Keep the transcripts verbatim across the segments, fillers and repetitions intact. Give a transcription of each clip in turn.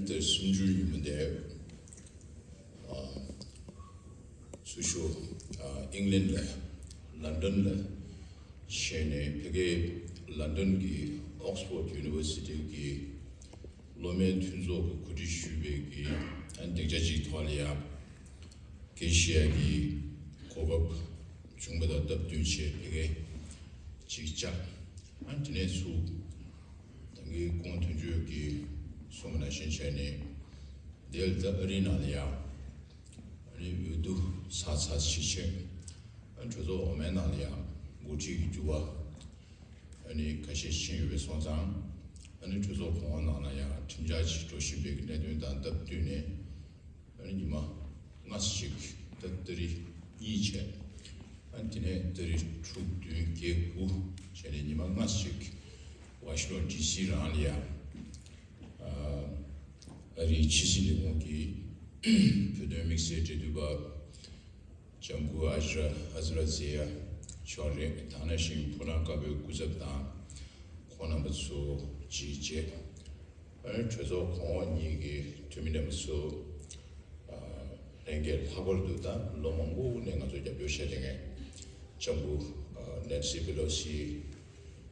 དེ་སུམ་ཅུ་ཉིན་མོ་དེ། ཚུར་ཤོག་ཨིང་ལན་ལ། ལན་ཌན་ལ་བྱས་ནས་ཕ་གིའི་ལན་ཌན་གྱི་ཨོག་སི་ཕོར་ཌ་ཡུ་ནི་ཝར་སི་ཊི་གི་སློབ་མའི་མཐུན་ཚོགས་ཀྱིས་གོ་སྒྲིག་ཞུས་པའི་གི་སྡིངས་ཆ་གཅིག་ཐོག་ལ་ཡ། དགེ་བཤེས་ཀྱི་གོ་སྐབས་བྱུང་བ་དང་སྟབས་བསྟུན་བྱས་ཕ་གིར་གཅིག་བཅར། ཨ་དེ་ནས་ཚུར་ད་གིན་སྐུ་ངོ་དོན་གཅོད་ཀྱིས་གསུངས་པ་ནང་བཞིན་བྱས་ནས་འདིར་ད་ཨ་རིའི་ནང་ལ་ཡ། ཨ་ནི་འོས་བསྡུ་ཚར་ཚར་ཕྱིན་ཆད། ཨ་གྲོས་ཚོགས་འོག་མའི་ནང་ལ་ཡང་འགོ་ཁྲིད་ཀྱི་འགྱུར་བ་ཨ་ནི་ཁ་ཤས་ཕྱིན་ཡོད་པ་སོང་ཙང་། ཨ་ནི་གྲོས་ཚོགས་གོང་འོག་ནང་ལ་ཡང་ཁྲིམས་འཆར་ཅིག་འགྲོ་བཞིན་པའི་གནད་དོན་དང་སྟབས་བསྟུན་ནས། ཨ་ནི་ཉི་མ་ལྔ་ཙམ་ཞིག་ད་ཏ་རིག་གཉིས་བྱས། ཨ་ནི་དེ་ནས་ཏ་རིག་དྲུག་བདུན་བརྒྱད་དགུ་བྱས་ནས་ཉི་མ་ལྔ་ཙམ་ཞིག་ཝ་ཤིང་ཊོན་ཌི་སི་རང་ལ་ཡང་། ཨ་རིའི་ཕྱི་སྲིད་ལས་ཁུངས་ཀྱི་བོད་དོན་དམིགས་བསལ་འབྲེལ་མཐུད་པ་ལྕམ་སྐུ་ཨ་ཛི་ར་ཨ་ཛི་ར་ཛེ་ཡ་མཆོག་རེད། དེ་ནང་བཞིན་ཕོ་བྲང་དཀར་པོའི་སྐུ་ཚབ་དང་ཁོང་རྣམ་པ་ཚོ་གཅིག་བྱས། ཨ་ནི་གྲོས་ཚོགས་གོང་འོག་གཉིས་ཀྱི་འཐུས་མི་རྣམ་པ་ཚོ་ལྷན་རྒྱས་ལྷག་པར་དུ་ད་ལོ་མང་པོ་ནས་ང་ཚོ་རྒྱབ་སྐྱོར་བྱས་བསྡད་མཁན་ལྕམ་སྐུ་ནེན་སི་པེ་ལོ་སི་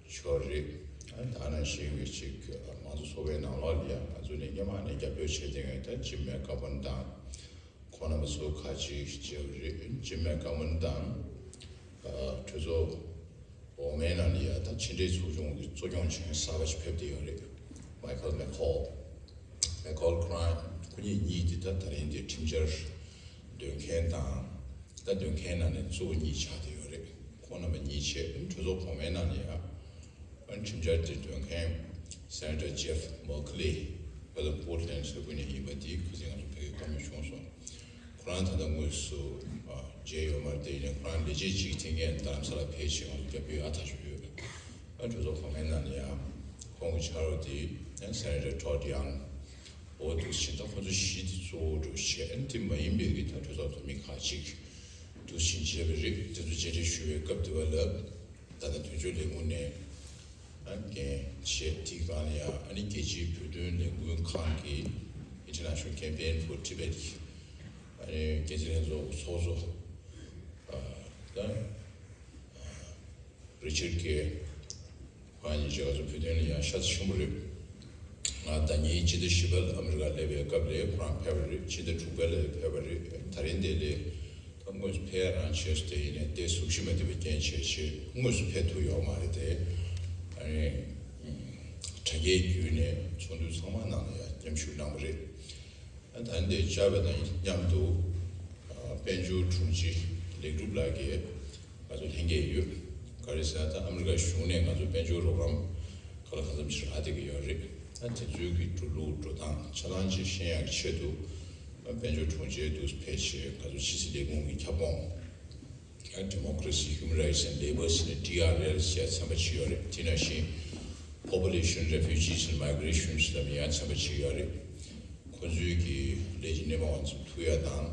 མཆོག་རེད། ཨ་ནི་དེ་ནང་བཞིན་གྱི་ཅིག་མང་གཙོ་ཚོགས་པའི་ནང་ལོགས་ལ་ཡང་ང་ཚོ་ནས་སྔོན་མ་ནས་རྒྱབ་སྐྱོར་བྱས་བསྡད་མཁན་ད་ཇིམ་མེག་གྷ་མོན་དང་། ཁོང་རྣམ་པ་ཚོ་ཁག་ཅིག་བྱས་པ་རེད། ཇིམ་མེག་གྷ་མོན་དང་། ཨ་གྲོས་ཚོགས་འོག་མའི་ནང་ལ་ཡ་ད་ཕྱི་འབྲེལ་ཚོགས་ཆུང་གི་གཙོ་སྐྱོང་བྱེད་མཁན་གསར་པ་ཞིག་ཕེབས་བསྡད་ཡོད་རེད། མའི་ཁལ་མེ་ཁོལ། མའི་ཁོལ་ཁོ་རང་ཁོ་གཉིས་གཉིས་དེ་ད་ད་རིང་དེ་ཁྲིམས་འཆར་འདོན་མཁན་དང་། ད་འདོན་མཁན་ནང་ནས་གཙོ་བོ་གཉིས་ཆགས་བསྡད་ཡོད་རེད། ཁོང་རྣམ་པ་གཉིས་བྱས་གྲོས་ཚོགས་གོང་མའི་ནང་ལ་ཡ། ཁྲིམས་འཆར་དེ་འདོན་མཁན་སེ་ནེ་ཊར་ཇེབ་མར་ཁི་ལི་ཕ་གི་ལ་པོར་ཊ་ལེན་ཌ་ས་ཁུལ་ནས་ཡིན་པ་དེ་ཁ་སང་ང་ཚོ་ཕ་གིར་བཀའ་མོལ་བྱུང་སོང་། ཁོ་རང་ད་ལྟ་དངོས་སུ་མཇལ་ཡོད་མ་རེད། དེ་ཡིན་ནའི་ཁོ་རང་ལས་བྱེད་ཅིག་འཐེན་མཁན་རྡ་རམ་ས་ལ་ཕེབས་བྱས་ང་ཚོ་རྒྱབ་སྐྱོར་ཡག་ཐག་ཆོད་ཡོད། ཨ་གྲོས་ཚོགས་གོང་མའི་ནང་ནས་ཡང་ཁོང་གི་ཕྱག་རོགས་དེ་སེ་ནེ་ཊར་ཊོཌ་ཡང་འོ་འདུག་ཕྱིན། ད་ཁོ་ཚོ་བཞི་དེ་གཙོ་བོ་འགྲོ་བྱས། ཨ་ནི་དེ་མ་ཡིན་པའི་གི་ད་གྲོས་ཚོགས་འཐུས་མི་ཁག་ཅིག་འདུག་ཕྱིན་བྱས་པ་རེད། དེ་ཚོ་མཇལ་འཕྲད་ཞུ་བའི་སྐབས་དེ་བ་ལ། ད་ལྟ་དོན་གཅོད་ལས་ཁུངས་ནས་ཨ་འགན་བཞེས་དེའི་སྒང་ལ་ཡང་ཨ་ནི་རྒྱལ་སྤྱིའི་བོད་དོན་ལས་འགུལ་ཁང་གི་International Campaign for Tibet ཨ་ནི་འགན་འཛིན་ལྷན་ཚོགས་ཚོགས་གཙོ་ཨ་ད་རི་ཆར་གྷེ་ཁོང་གཉིས་ཀྱིས་ང་ཚོ་བོད་དོན་ལ་ཡང་ཤ་ཚ་ཆེན་པོ་རེད། ང་ཟླ་ཉིན་ཕྱི་ཟླ་བཞི་པ་ལ་ཨ་མི་རི་ཀ་སླེབས་པའི་སྐབས་ལ་ཁོ་རང་ཕེབས་པ་རེད། ཕྱི་ཟླ་དྲུག་པ་ལ་ཕེབས་པ་རེད། ད་རིང་འདི་ལ་ད་དངོས་སུ་ཕེབས་རང་བྱས་སུ་དེ་ཡིན་ནའི་ཏོག་ཙམ་གཟུགས་གཞི་མ་བདེ་བའི་རྐྱེན་བྱས་བྱས་དངོས་སུ་ཕེབས་ཐུབ་ཡོད་མ་རེད་དེ། ཨ་ནི་དྲ་རྒྱའི་བརྒྱུད་ནས་ཚོགས་འདུ་ཚང་མ་ནང་ལ་ཡང་མཉམ་ཞུགས་གནང་བ་རེད། ད་ལྟ་འདི་བཅར་བ་དང་མཉམ་དུ་དཔལ་འབྱོར་དྲུང་ཆེ་ལེགས་གྲུབ་ལགས་ཀྱིས་ང་ཚོ་ལྷན་རྒྱས་ཡོད། ག་རེ་ཟེར་ན་ད་ཨ་མི་རི་ཀ་གཞུང་ནས་ང་ཚོ་དཔལ་འབྱོར་རོགས་རམ་ག་ལ་གང་འཚམ་ཞིག་རག་བསྡད་ཀྱི་ཡོད་རེད། ད་དེ་ཚོའི་གི་འགྲོ་ལུགས་འགྲོ་སྟངས་ཆ་ཚང་ཅིག་ཤེས་ཡག་གི་ཆེད་དུ་དཔལ་འབྱོར་དྲུང་ཆེ་འདུག་ཕེབས་བྱས་ང་ཚོ་ཕྱི་སྲིད་ལས་ཁུངས་ཀྱི་ཁྱབ་ཁོངས། Democracy, Human Rights and Labour ཟེར་ནས་ཌི་ཨར་ཨེལ་ཟེར་ཚན་པ་གཅིག་ཡོད་རེད། དེ་ནང་བཞིན་Population, Refugees and Migration ཟེར་ནས་ཡང་ཚན་པ་གཅིག་ཡོད་རེད། ཁོ་ཚོའི་གི་ལས་ཀྱི་སྣེ་མོ་ང་ཚོ་ཐུག་ཡ་དང་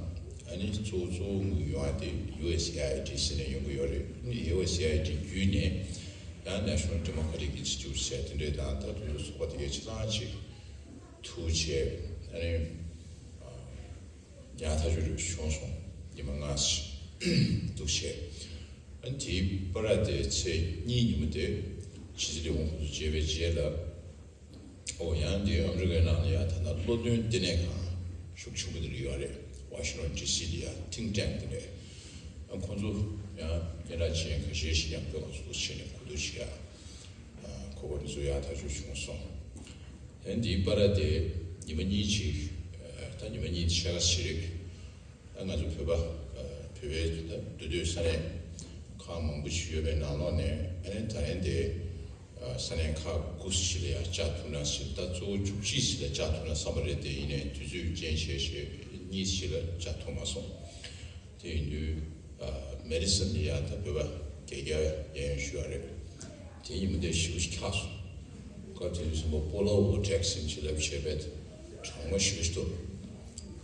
ཨ་ནི་གཙོ་བོ་གཙོ་བོ་ཡོང་ཡ་དེ་ཡུ་ཨེས་ཨེ་ཨའི་ཌི་ཟེར་ནས་ཡོང་གི་ཡོད་རེད། ཨ་ནི་ཡུ་ཨེས་ཨེ་ཨའི་ཌི་བརྒྱུད་ནས་ཡང་National Democratic Institute ཟེར་དེ་འདྲས་དང་ད་དུང་ཚོགས་པ་དེ་གའི་ཆ་ཚང་ཅིག་ཐུག་བྱས་ཨ་ནི། ཉག་ཐག་ཆོད་རེ་བྱུང་སོང་། ཉི་མ་ལྔ་ཙམ་འདུག་བྱས། ཨ་ནི་དེའི་པར་དེ་ཚེས་གཉིས་ཉིན་མོ་དེ་ཕྱི་སྲིད་ལས་ཁུངས་ཚོ་མཇལ་བའི་རྗེས་ལ། ཨོ་ཡང་དེ་ཨ་མི་རི་ཀའི་ནང་ལ་ཡང་ད་ལྟ་བློ་འདོན་ལྟེ་གནས་ཁང་ཤུགས་ཆེན་པོ་དེ་འདྲ་ཡོད་རེད། ཝ་ཤིང་ཊོན་ཌི་སི་ལ་ཡང་ཐིང་ཊེང་དེ་འདྲ། ཨ་ཁོང་ཚོ་ཡང་སྙན་གྲགས་ཅན་ཁ་ཤས་ཤིག་མཉམ་དུ་ང་ཚོ་བྱས་ནས་གོ་བསྡུར་བྱེད་ཡ་གོ་སྐབས་འཛུལ་ཡག་ཐག་གཅོད་བྱུང་སོང་། ཡང་འདིའི་པར་དེ་ཉི་མ་གཉིས་ཅིག་ད་ཉི་མ་གཉིས་ཕྱེད་ཀ་ཞིག་རེད། ད་ང་ཚོ་བོད་པ་བོད་པའི་ད་འདུས་སྡོད་ས་གནས་ཁག་མང་པོ་ཞིག་ཡོད་པའི་ནང་ལོགས་ནས་ཨ་ནི་ད་ཡན་དེ་ས་གནས་ཁག་དགུ་ཞིག་ལ་ཡང་བཅར་ཐུབ་ན་ཞིག་ད་གཙོ་བོ་བཅུ་གཅིག་ཞིག་ལ་བཅར་ཐུབ་ན་བསམ་པ་རེད་དེ། ཡིན་ནའི་དུས་ཚོད་རྐྱེན་བྱས་ཞེས་གཉིས་ཞིག་ལ་བཅར་ཐུབ་མ་སོང་། དེ་ཡིན་དུས། མེ་ཌི་སོན་ནས་ཡང་ད་བོད་པ་བརྒྱད་བརྒྱ་གཡས་གཡོན་ཞུ་བ་རེད། དེ་ཉིན་མོ་དེ་ཞེ་པོ་ཅིག་འཁྱགས་སོང་། སྐབས་དེ་དུས་སེམས་པ་སྤོ་ལོ་འོ་ཊེག་སིམ་ཅིག་ལབ་བྱས་པས་གྲང་མོ་ཞེ་པོ་ཅིག་འདུག་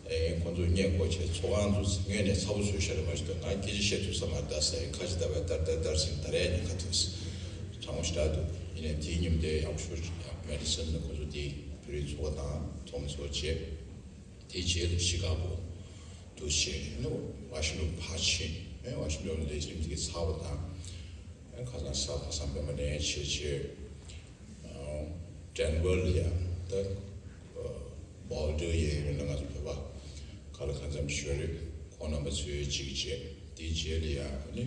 ཨེ་ཁོང་ཚོ་སྔས་མགོ་བྱས་ཚོགས་ཁང་ཚོ་སྔོན་ནས་ཚ་པོ་བཟོས་ཤག་རེད་མ་གཞི་འདུག་ང་སྐད་ཆ་བཤད་ཐུབ་ས་མ་རེད། ད་ས་ཡི་ཁ་ཅིག་ད་བས་ཏར་ཏར་ཏར་ཟིན་ད་རེས་ཉེན་ཁ་ཐུག་གྲང་མོ་ཞེ་དྲག་འདུག་ཡིན་ནའི་དེའི་ཉིན་མོ་དེ་ཡག་པོ་ཞེ་པོ་ཅིག་མེ་ཌི་སོན་ནས་ཁོང་ཚོ་དེ། རིགས་ཚོགས་པ་དང་ཚོགས་མི་ཚོ་བྱས། དེའི་རྗེས་ལ་ཤི་ཀ་གོ་དུ་བྱས་ནས་ཝ་ཤིང་ཊོན་ཕར་ཕྱིན། ཝ་ཤིང་ཊོན་ལས་རིམ་དེ་ག་ཚར་བ་དང་། ཁ་སང་གཟའ་པ་སངས་པད་མ་ནས་བྱས་བྱས། ཨ། ཌེན་ཝར་ལ་ཡ་ད་ཨ་བོལ་ཌར་ཡས་ཡོད་ན་ང་ཚོ་བོད་པ་ག་ལ་གང་འཚམ་ཞོ་རེད། ཁོང་རྣམ་པ་ཚོའི་གཅིག་བྱས། དེའི་རྗེས་ལ་ཡ་ཨ་ནི་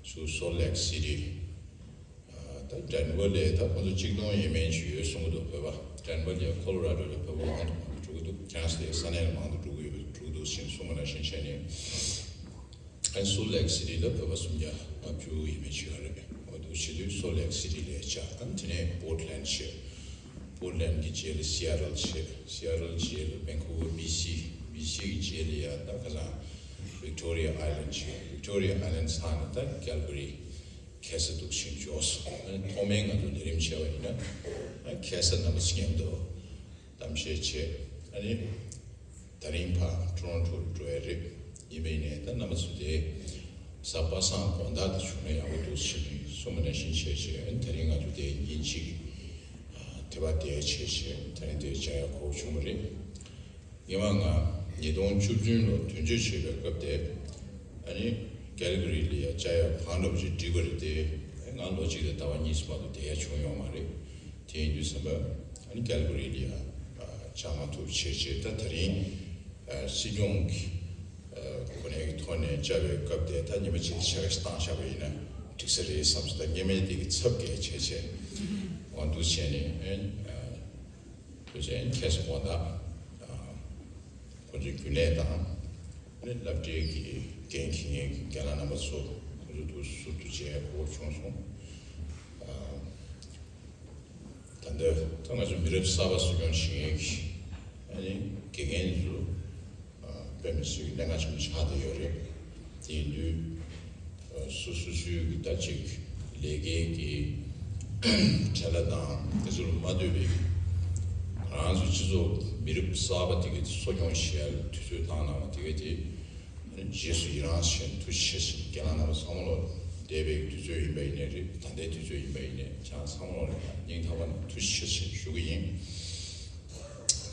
ཚུར་སོལ་ལེག་སི་ཊི། ཨ་ད་ཌེན་ཝར་ལ་ད་ཁོང་ཚོ་གཅིག་སྟོང་ཡས་མས་ཅིག་ཡོད་གསུང་གི་འདུག་བོད་པ་ཌེན་ཝར་ལ་ཡ་ཁོ་ལོ་ར་ཌོ་ལ་བོད་པ་མང་དུ་མང་དུ་འགྲོ་གི་འདུག་ཁྱེད་རང་ཚོ་ས་གནས་ལ་མང་དུ་འགྲོ་གི་ཡོད་པ་འགྲོ་གི་འདུག་ཟེར་གསུང་བ་ནང་བཞིན་བྱས་ནས། ཨན་སོལ་ལེག་སི་ཊི་ལ་བོད་པ་སུམ་བརྒྱ་ལྔ་བཅུ་ཡས་མས་ཅིག་ཡོད་རེད། འོ་འདུག་བྱེད་དུས་སོལ་ལེག་སི་ཊི་ལ་བཅར། ཨན་དེ་ནས་པོར་ཊི་ལེན་ཌི་བྱས། པོར་ཊི་ལེན་ཌི་གི་རྗེས་ལ་སི་ཨེ་ཊལ་བྱས། སི་ཨེ་ཊལ་རྗེས་ལ་ཝན་ཀུ་ཝར་བི་སི། བི་སི་གི་རྗེས་ལ་ཡ་ད་ཁ་སང་ཝིག་ཊོ་རི་ཡ་ཨའི་ལེན་ཌི་བྱས། ཝིག་ཊོ་རི་ཡ་ཨའི་ལེན་ཌི་ཚར་ནས་ད་ཀལ་ག་རི་ཁ་སང་འདུག་ཕྱིན་འབྱོར་སོང་། ཨན་ཐོག་མའི་ང་ཚོ་ལས་རིམ་བྱས་པ་ཡིན་ན་ཨན་ཁ་སང་རྣམ་པ་ཚོ་མཉམ་དུ་གཏམ་བཤད་བྱས། ཨ་ནི་ད་རིང་ཕར་ཊོ་རོན་ཊོ་རུ་འགྲོ་ཡ་རེད། ཡིན་པ་ཡིན་ནའི་ད་རྣམ་པ་ཚོ་དེ་གཟའ་པ་སངས་དགོང་དག་དེ་བྱུང་ན་ཡག་པོ་འདུག་ཟེར་ནས་གསུངས་པ་ནང་བཞིན་བྱས་བྱས། ཨ་ནི་ད་རིང་ང་ཚོ་དེ་ཉིན་གཅིག་ཨ་དེ་བ་དེ་བྱས་བྱས་ད་རིང་དེ་བྱ་ཡག་གོ་བྱུང་བ་རེད། སྔོན་མ་ང་ཉིས་སྟོང་བཅུ་བདུན་ལོ་དོན་གཅོད་བྱེད་པའི་སྐབས་དེ། ཨ་ནི་ཀལ་ག་རི་ལ་ཡ་བཅར་ཡག་གང་འདྲ་པོ་ཅིག་བསྒྲིགས་པ་རེད་དེ། ཨ་ང་ལོ་གཅིག་དང་ཟླ་བ་གཉིས་སུ་མ་གཏོགས་བསྡད་ཡ་བྱུང་ཡོད་མ་རེད། དེ་ཡིན་དུས་ཙམ་པ་ཨ་ནི་ཀལ་ག་རི་ལ་ཡ་ཨ་བཅར་མ་ཐུབ་བྱས་བྱས། ད་ད་རིང་ཨ་སྲིད་སྐྱོང་གི་ཨ་གོ་གནས་ཀྱི་ཐོག་ནས་བཅར་བའི་སྐབས་དེ་ད་ཉི་མ་གཅིག་ཕྱེད་ཀ་ཞིག་བཏང་བཞག་པ་ཡིན་ན་འགྲིག་ས་རེད་བསམ་སོང་། ད་སྔོན་མའི་དེ་གི་ཚབ་བཀལ་བྱས་བྱས་འོ་འདུག་བྱས་ནས་ཨ། དུས་ཆེན་ཁ་སང་དགོང་དག་ཨ་ཁོང་ཚོའི་རྒྱུན་ལས་དང་ཨ་ནི་སློབ་གྲྭའི་གི་འགན་འཁྱེར་མཁན་གྱི་རྒན་ལགས་རྣམ་པ་ཚོ་ཁོང་ཚོ་དུས་སུ་ཟུར་དུ་མཇལ་ཡག་གོ་བྱུང་སོང་། ཨ་ད་ལྟ་ད་ང་ཚོ་མི་རབས་གསར་པ་གསོ་སྐྱོང་བྱེད་མཁན་གྱི་ཨ་ནི་དགེ་རྒན་ཚོ་ཨ་དཔེ་མི་སྲིད་ཀྱི་གནད་འགག་ཆེན་པོ་ཆགས་བསྡད་ཡོད་རེད། དེ་ཡིན་དུས་ཨ་སོ་སོ་སོའི་གི་ད་ཅིག་ལས་ཀའི་གི་བྲེལ་བ་དང་དེ་ཚོ་ལ་མ་ལྟོས་པའི་ང་རང་ཚོ་སྤྱི་ཚོགས་མི་རབས་གསར་པ་དེ་གའི་གསོ་སྐྱོང་བྱེད་ཡ་ལ་དུས་ཚོད་བཏང་གནང་བ་དེ་གའི་དེ་རྗེས་སུ་ཡི་རང་ཞུ་ཐུགས་རྗེ་ཆེ་ཞུ། རྒན་ལགས་རྣམ་པ་ཚང་མ་ལོ་འདས་པའི་དུས་ཚོད་ཡིན་པ་ཡིན་ནའི་རེད། ད་ལྟའི་དུས་ཚོད་ཡིན་པ་ཡིན་ནའི་ཁྱེད་རང་ཚང་མ་ལོ་སྙིང་ཐག་པ་ནས་ཐུགས་རྗེ་ཆེ་ཞུ་གི་ཡིན།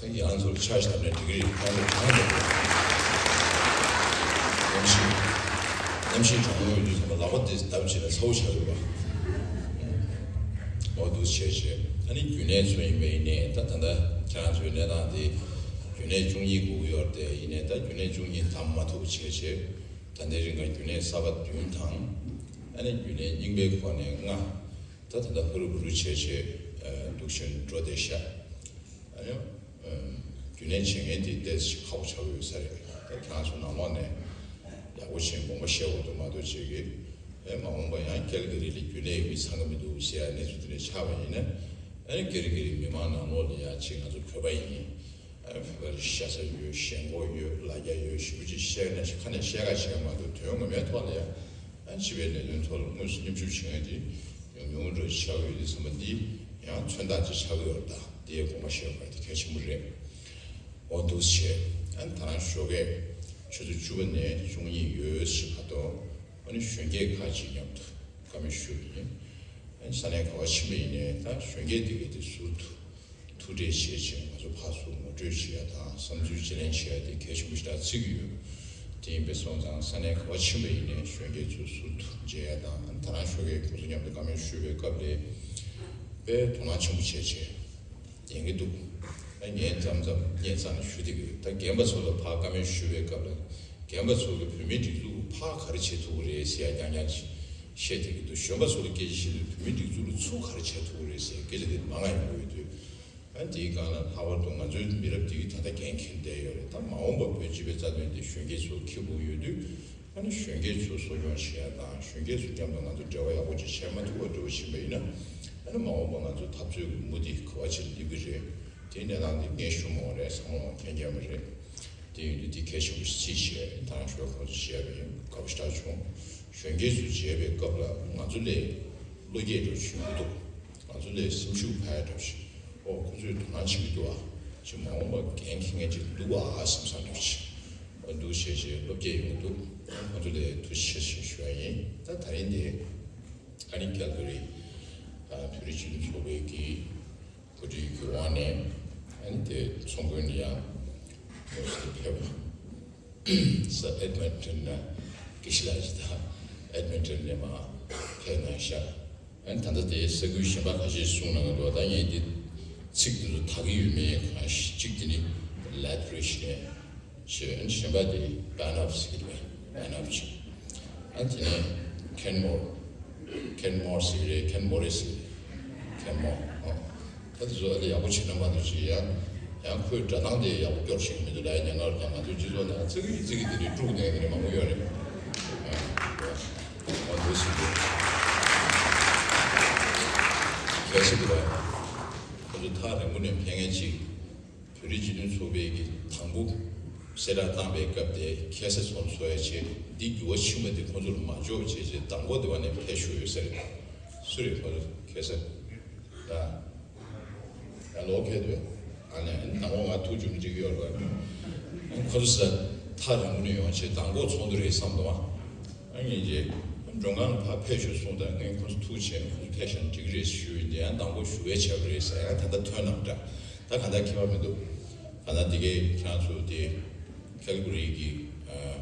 ཡང་ཚོར་ཆ་ཞིག་བཏབ་ནས་འགྲིག་གི་རེད། ཁོང་ཚོ་གང་ལ་གནམ་གཤིས་གནམ་གཤིས་གྲང་མོ་ཡོད་དུས་ཚང་མ་ལག་པ་དེ་བརྡབ་བྱས་ན་ཚ་བོ་ཆགས་འདུག་པ། འོ་འདུག་བྱས་བྱས་ཨ་ནི་རྒྱུན་ལས་ཚོ་ཡིན་པ་ཡིན་ནའི་ད་ད་ལྟ་ཁྱེད་རང་ཚོའི་གནས་སྟངས་དེ་རྒྱུན་ལས་བཅུ་གཉིས་དགོས་ཀྱི་ཡོད་རེད་དེ། ཡིན་ནའི་ད་རྒྱུན་ལས་བཅུ་གཉིས་བདམས་མ་ཐུབ་བྱས་བྱས་ད་ལྟའི་རིང་ག་རྒྱུན་ལས་གསར་པ་བདུན་དང་ཨ་ནི་རྒྱུན་ལས་རྙིང་པའི་ཁོངས་ནས་ལྔ། ད་ད་ལྟ་ཧུ་རུ་བུ་རུ་བྱས་བྱས་འདུག་བཞིན་འགྲོ་བསྡད་ཤག་ཨ་ནི་རྒྱུན་ལས་བྱེད་མཁན་དེ་ཏོག་ཙམ་ཁག་པོ་ཆགས་ཀྱི་ཡོད་ས་རེད། ད་ཁྱེད་རང་ཚོ་ནང་ལོགས་ནས་ཡག་པོ་བྱས་དགོངས་པ་བཞེས་དགོས་འདུག་མ་གཏོགས་བྱེད་ཀྱི་ཨེ་མ་འོངས་པ་ཡང་ཀལ་ག་རི་ལ་རྒྱུན་ལས་ཡིན་མི་ཚང་གི་མི་འདུག་ཟེར་ཡ་གནས་ཚུལ་དེ་འདྲ་ཆགས་པ་ཡིན་ན། ཨ་ནི་ཀལ་ག་རི་མི་མང་ནང་ལོགས་ལ་ཡ་ཅིག་ང་ཚོ་བོད་པ་ཡིན། ཨ་ནི་བོད་པ་ཤ་ཚ་ཡོད། ཞེན་ཁོག་ཡོད། ལ་རྒྱ་ཡོད། ཞེ་པོ་ཅིག་བཤད་ན་ཁ་ནས་བཤད་ཁ་བྱས་མ་གཏོགས་དོན་ངོ་མའི་ཐོག་ལ་ཡ། ཨ་ནི་སྤྱི་པའི་ལས་དོན་ཐོག་ལ་དངོས་སུ་མཉམ་ཞུགས་བྱེད་མཁན་དེ་ཉུང་ཉུང་འདྲ་ཆགས་ཀྱི་ཡོད་དུས་ཙམ་པ་འདི་ཡང་མཚོན་རྟགས་ཅིག་ཆགས་ཀྱི་ཡོད་རེད། ད་དེའི་དགོངས་པ་བཞེས་དགོས་པ་དེ་གལ་ཆེན་པོ་རེད། འོ་འདུག་བྱས་ཨ་ནི་ད་རང་ཞོགས་ཀས་ཆུ་ཚོད་བཅུ་པ་ནས་བཅུ་གཉིས་ཡོལ་ཞིག་བར་དུ་ཨ་ནི་གཞོན་སྐྱེས་ཁག་ཅིག་མཉམ་དུ་བཀའ་མོལ་ཞུ་གི་ཡིན། ཨ་ནི་ས་གནས་ག་པར་ཕྱིན་པ་ཡིན་ནའི་ད་གཞོན་སྐྱེས་དེ་གའི་དེ་ཟུར་དུ་ཐུག་འཕྲད་བྱེད་ཆེད་ང་ཚོ་ཕར་ཚུར་ངོ་སྤྲོད་བྱེད་ཡ་དང་བསམ་ཚུལ་བརྗེ་ལེན་བྱེད་ཡ་དེ་གལ་ཆེན་པོ་ཞིག་ལ་བརྩི་གི་ཡོད། དེ་ཡིན་པས་སོང་ཙང་ས་གནས་ག་པར་ཕྱིན་པ་ཡིན་ནའི་གཞོན་སྐྱེས་ཚོ་ཟུར་དུ་མཇལ་ཡ་དང་། ད་རང་ཞོགས་ཀས་ཁོང་ཚོ་མཉམ་དུ་བཀའ་མོལ་ཞུས་པའི་སྐབས་ལ་དཔེ་དོ་སྣང་ཆེན་པོ་བྱས་བྱས་ཉན་གྱི་འདུག་ཨ་ངས་མཚམས་མཚམས་སྙན་སེང་ཞུ་བསྡད་ཀྱི་ཡོད། ད་རྒན་པ་ཚོ་ལ་ཕར་བཀའ་མོལ་ཞུས་པའི་སྐབས་ལ་རྒན་པ་ཚོ་གིས་བོད་མིའི་སྒྲིག་འཛུགས་ཕར་ག་རེ་བྱེད་ཐུབ་ཀྱི་རེད་ཟེར་ཡ་རྐྱང་རྐྱང་བཤད་བསྡད་ཀྱི་འདུག་གཞོན་པ་ཚོ་ལ་སྐད་ཆ་བཤད་དུས་བོད་མིའི་སྒྲིག་འཛུགས་ལ་ཚུར་ག་རེ་བྱེད་ཐུབ་ཀྱི་རེད་ཟེར་སྐད་ཆ་དེ་མང་ང་ཡོང་གི་ཡོད་དུས། ཨ་དེའི་སྒང་ལ་ལྷག་པར་དུ་ང་ཚོའི་མི་རབས་འདི་གིས་ད་ལྟ་འགན་འཁྱེར་བསྡད་ཡོད་རེད། ད་མ་འོངས་པ་བོད་སྤྱི་པའི་རྩ་དོན་དེ་གཞོན་སྐྱེས་ཚོས་འཁྱེར་དགོས་ཀྱི་ཡོད་དུས། ཨ་ནི་གཞོན་སྐྱེས་ཚོ་གསོ་སྐྱོང་བྱེད་ཡ་དང་གཞོན་སྐྱེས་ཚོ་མཉམ་དུ་ང་ཚོ་འབྲེལ་བ་ཡག་པོ་ཅིག་བྱེད་མ་ཐུབ་པ་འདྲ་བོ་ཕྱིན་པ་ཡིན་ན། ཨ་ནི་མ་འོངས་པ་ང་ཚོ་འཐབ་རྩོད་ཀྱི་མུ་དེ་ག་པར་ཕྱིན་སླེབས་ཀྱི་རེད། དེའི་གནས་སྟངས་དེ་ངས་ཞུ་མ་དགོས་རེད། ཚང་མ་མཁྱེན་མཁྱེན་པ་རེད། དེ་ཡིན་དུས་དེ་གལ་ཆེན་པོ་ཞིག་བརྩིས་བྱས་ད་རང་ཞོགས་ཁོང་ཚོ་མཇལ་བ་ཡིན། དགའ་པོ་ཞེ་དྲག་བྱུང་། གཞོན་སྐྱེས་ཚོ་མཇལ་བའི་སྐབས་ལ་ང་ཚོ་ལས་བློ་སྐྱེད་འདྲ་བྱུང་གི་འདུག་ང་ཚོ་ལས་སེམས་ཤུགས་འཕར་ཡ་འདྲ་བྱུང་། ཨོ་ཁོ་ཚོས་དོ་སྣང་བྱེད་ཀྱི་འདུག་ཨ། ཅིག་མ་འོངས་པ་འགན་འཁྱེར་མཁན་ཅིག་འདུག་ཨ་བསམ་བསམ་འདྲ་བྱུང་། ཨོ་འདུག་བྱས་བྱས་བློ་སྐྱེད་ཡོང་གི་འདུག་ཁོ་ཚོ་ལས་ཐུགས་རྗེ་ཆེ་ཞུ་ཞུ་ཡ་ཡིན། ད་ད་རིང་འདི་ཨ་ནི་ཀལ་ག་རི་བོད་རིགས་སྤྱི་མཐུན་ཚོགས་པའི་གི་གོ་སྒྲིག་གི་འོག་ནས་ ཨ་ནི་དེ་ཚོང་དཔོན་ནི་ཡང་ནོར་སི་ཕེབས་པ། ས་ཨེད་མན་ཊོན་ན་དགེ་བཤེས་ལགས་ཀྱིས་ད་ཨེད་མན་ཊོན་ནས་མར་ཕེབས་གནང་ཤག་ཨ་ནི་ད་ལྟ་དེ་ས་ཁུལ་གཞན་པ་ཁ་ཤས་གསུང་གནང་གི་འདུག་ད་ངས་འདི་ཚིག་འདི་ཚོ་དག་གི་ཡོད་མེད་གང་ཞིག་གཅིག་དེ་ནི་ལེད་རི་ཤི་ནས་ཞེས། ཨ་ནི་གཞན་པ་དེ་བན་ཨབ་ཟེར་གི་འདུག་བན་ཨབ་ཅིག་ཨ་ནི་དེ་ནས་ཁེན་མོར། ཁེན་མོར་ཟེར་གི་རེད། ཁེན་མོ་རེ་ཟེར་གི་རེད། ཁེན་མོར། ཨོ། ད་དེ་ཚོ་ཨ་ལས་ཡག་པོ་བྱས་ན་མ་གཏོགས་ཅིག་ཡང་ཡང་ཁོའི་སྒྲ་གདངས་དེ་ཡག་པོ་སྐྱོར་ཤེས་ཀྱི་མི་འདུག་ལ། ཡ་ཉེན་ཁ་རུ་ད་ང་ཚོའི་སྤྱི་ཚོགས་ནང་ཙི་གི་ཙི་གི་དེ་འདྲའི་དཀྲུག་ནས་དེ་འདྲ་མང་པོ་ཡོད་རེད། ཨ་འདུག་ཟེར་གི་གལ་སྲིད་འདུག་ལ། ཁོ་ཚོ་ཐག་རིང་པོ་ནས་ཕེབས་མཁན་ཅིག་བོད་རིགས་སྤྱི་མཐུན་ཚོགས་པའི་གི་དང་པོ་གསལ་བསྒྲགས་བཏང་བའི་སྐབས་དེ་ཁ་སང་ཚོགས་ཚོགས་ཡ་བྱས། འདི་འགྱུར་བ་ཕྱིན་པ་དེ་ཁོ་ཚོར་མ་འཇོག་བྱས་བྱས་དང་པོ་དེ་བ་ནས་ཕེབས་ཞུ་ཡོད་ས་རེད། སུ་རེད་ཁོ་ཚོ་ཁ་སང་། ད་ཡང་ལོག་ཁེལ་འདུག་ཨ་ནི་དང་པོ་ང་ཐུག་རྒྱུ་མི་འགྲིག་ཡོད་རེད། ཁོ་ཚོ་ས་ཐག་རིང་པོ་ནས་ཡོང་བྱས་དང་པོ་ཚོགས་འདུ་རེད་བསམ་འདུག་ཨ་ངས་རྗེས་མགྲོན་ཁང་ལ་ཕར་ཕེབས་ཤོག་གསུངས་དང་། ངས་ཁོ་ཚོ་ཐུག་བྱས་ཁོ་ཚོ་ཕེབས་ཤོག་འགྲིག་རེད་ཞུས་ཡིན། དེ་ཡང་དང་པོ་ཞུ་བའི་བྱས་པ་རེད་ཟེར། ཡང་ད་ལྟ་ཐོན་གནང་འདྲ། ད་ག་འདྲ་ཁྱད་པར་མི་འདུག་ག་ན་དེ་གའི་ཁྱེད་རང་ཚོ་དེ་ཁལ་གྷ་རི་གི་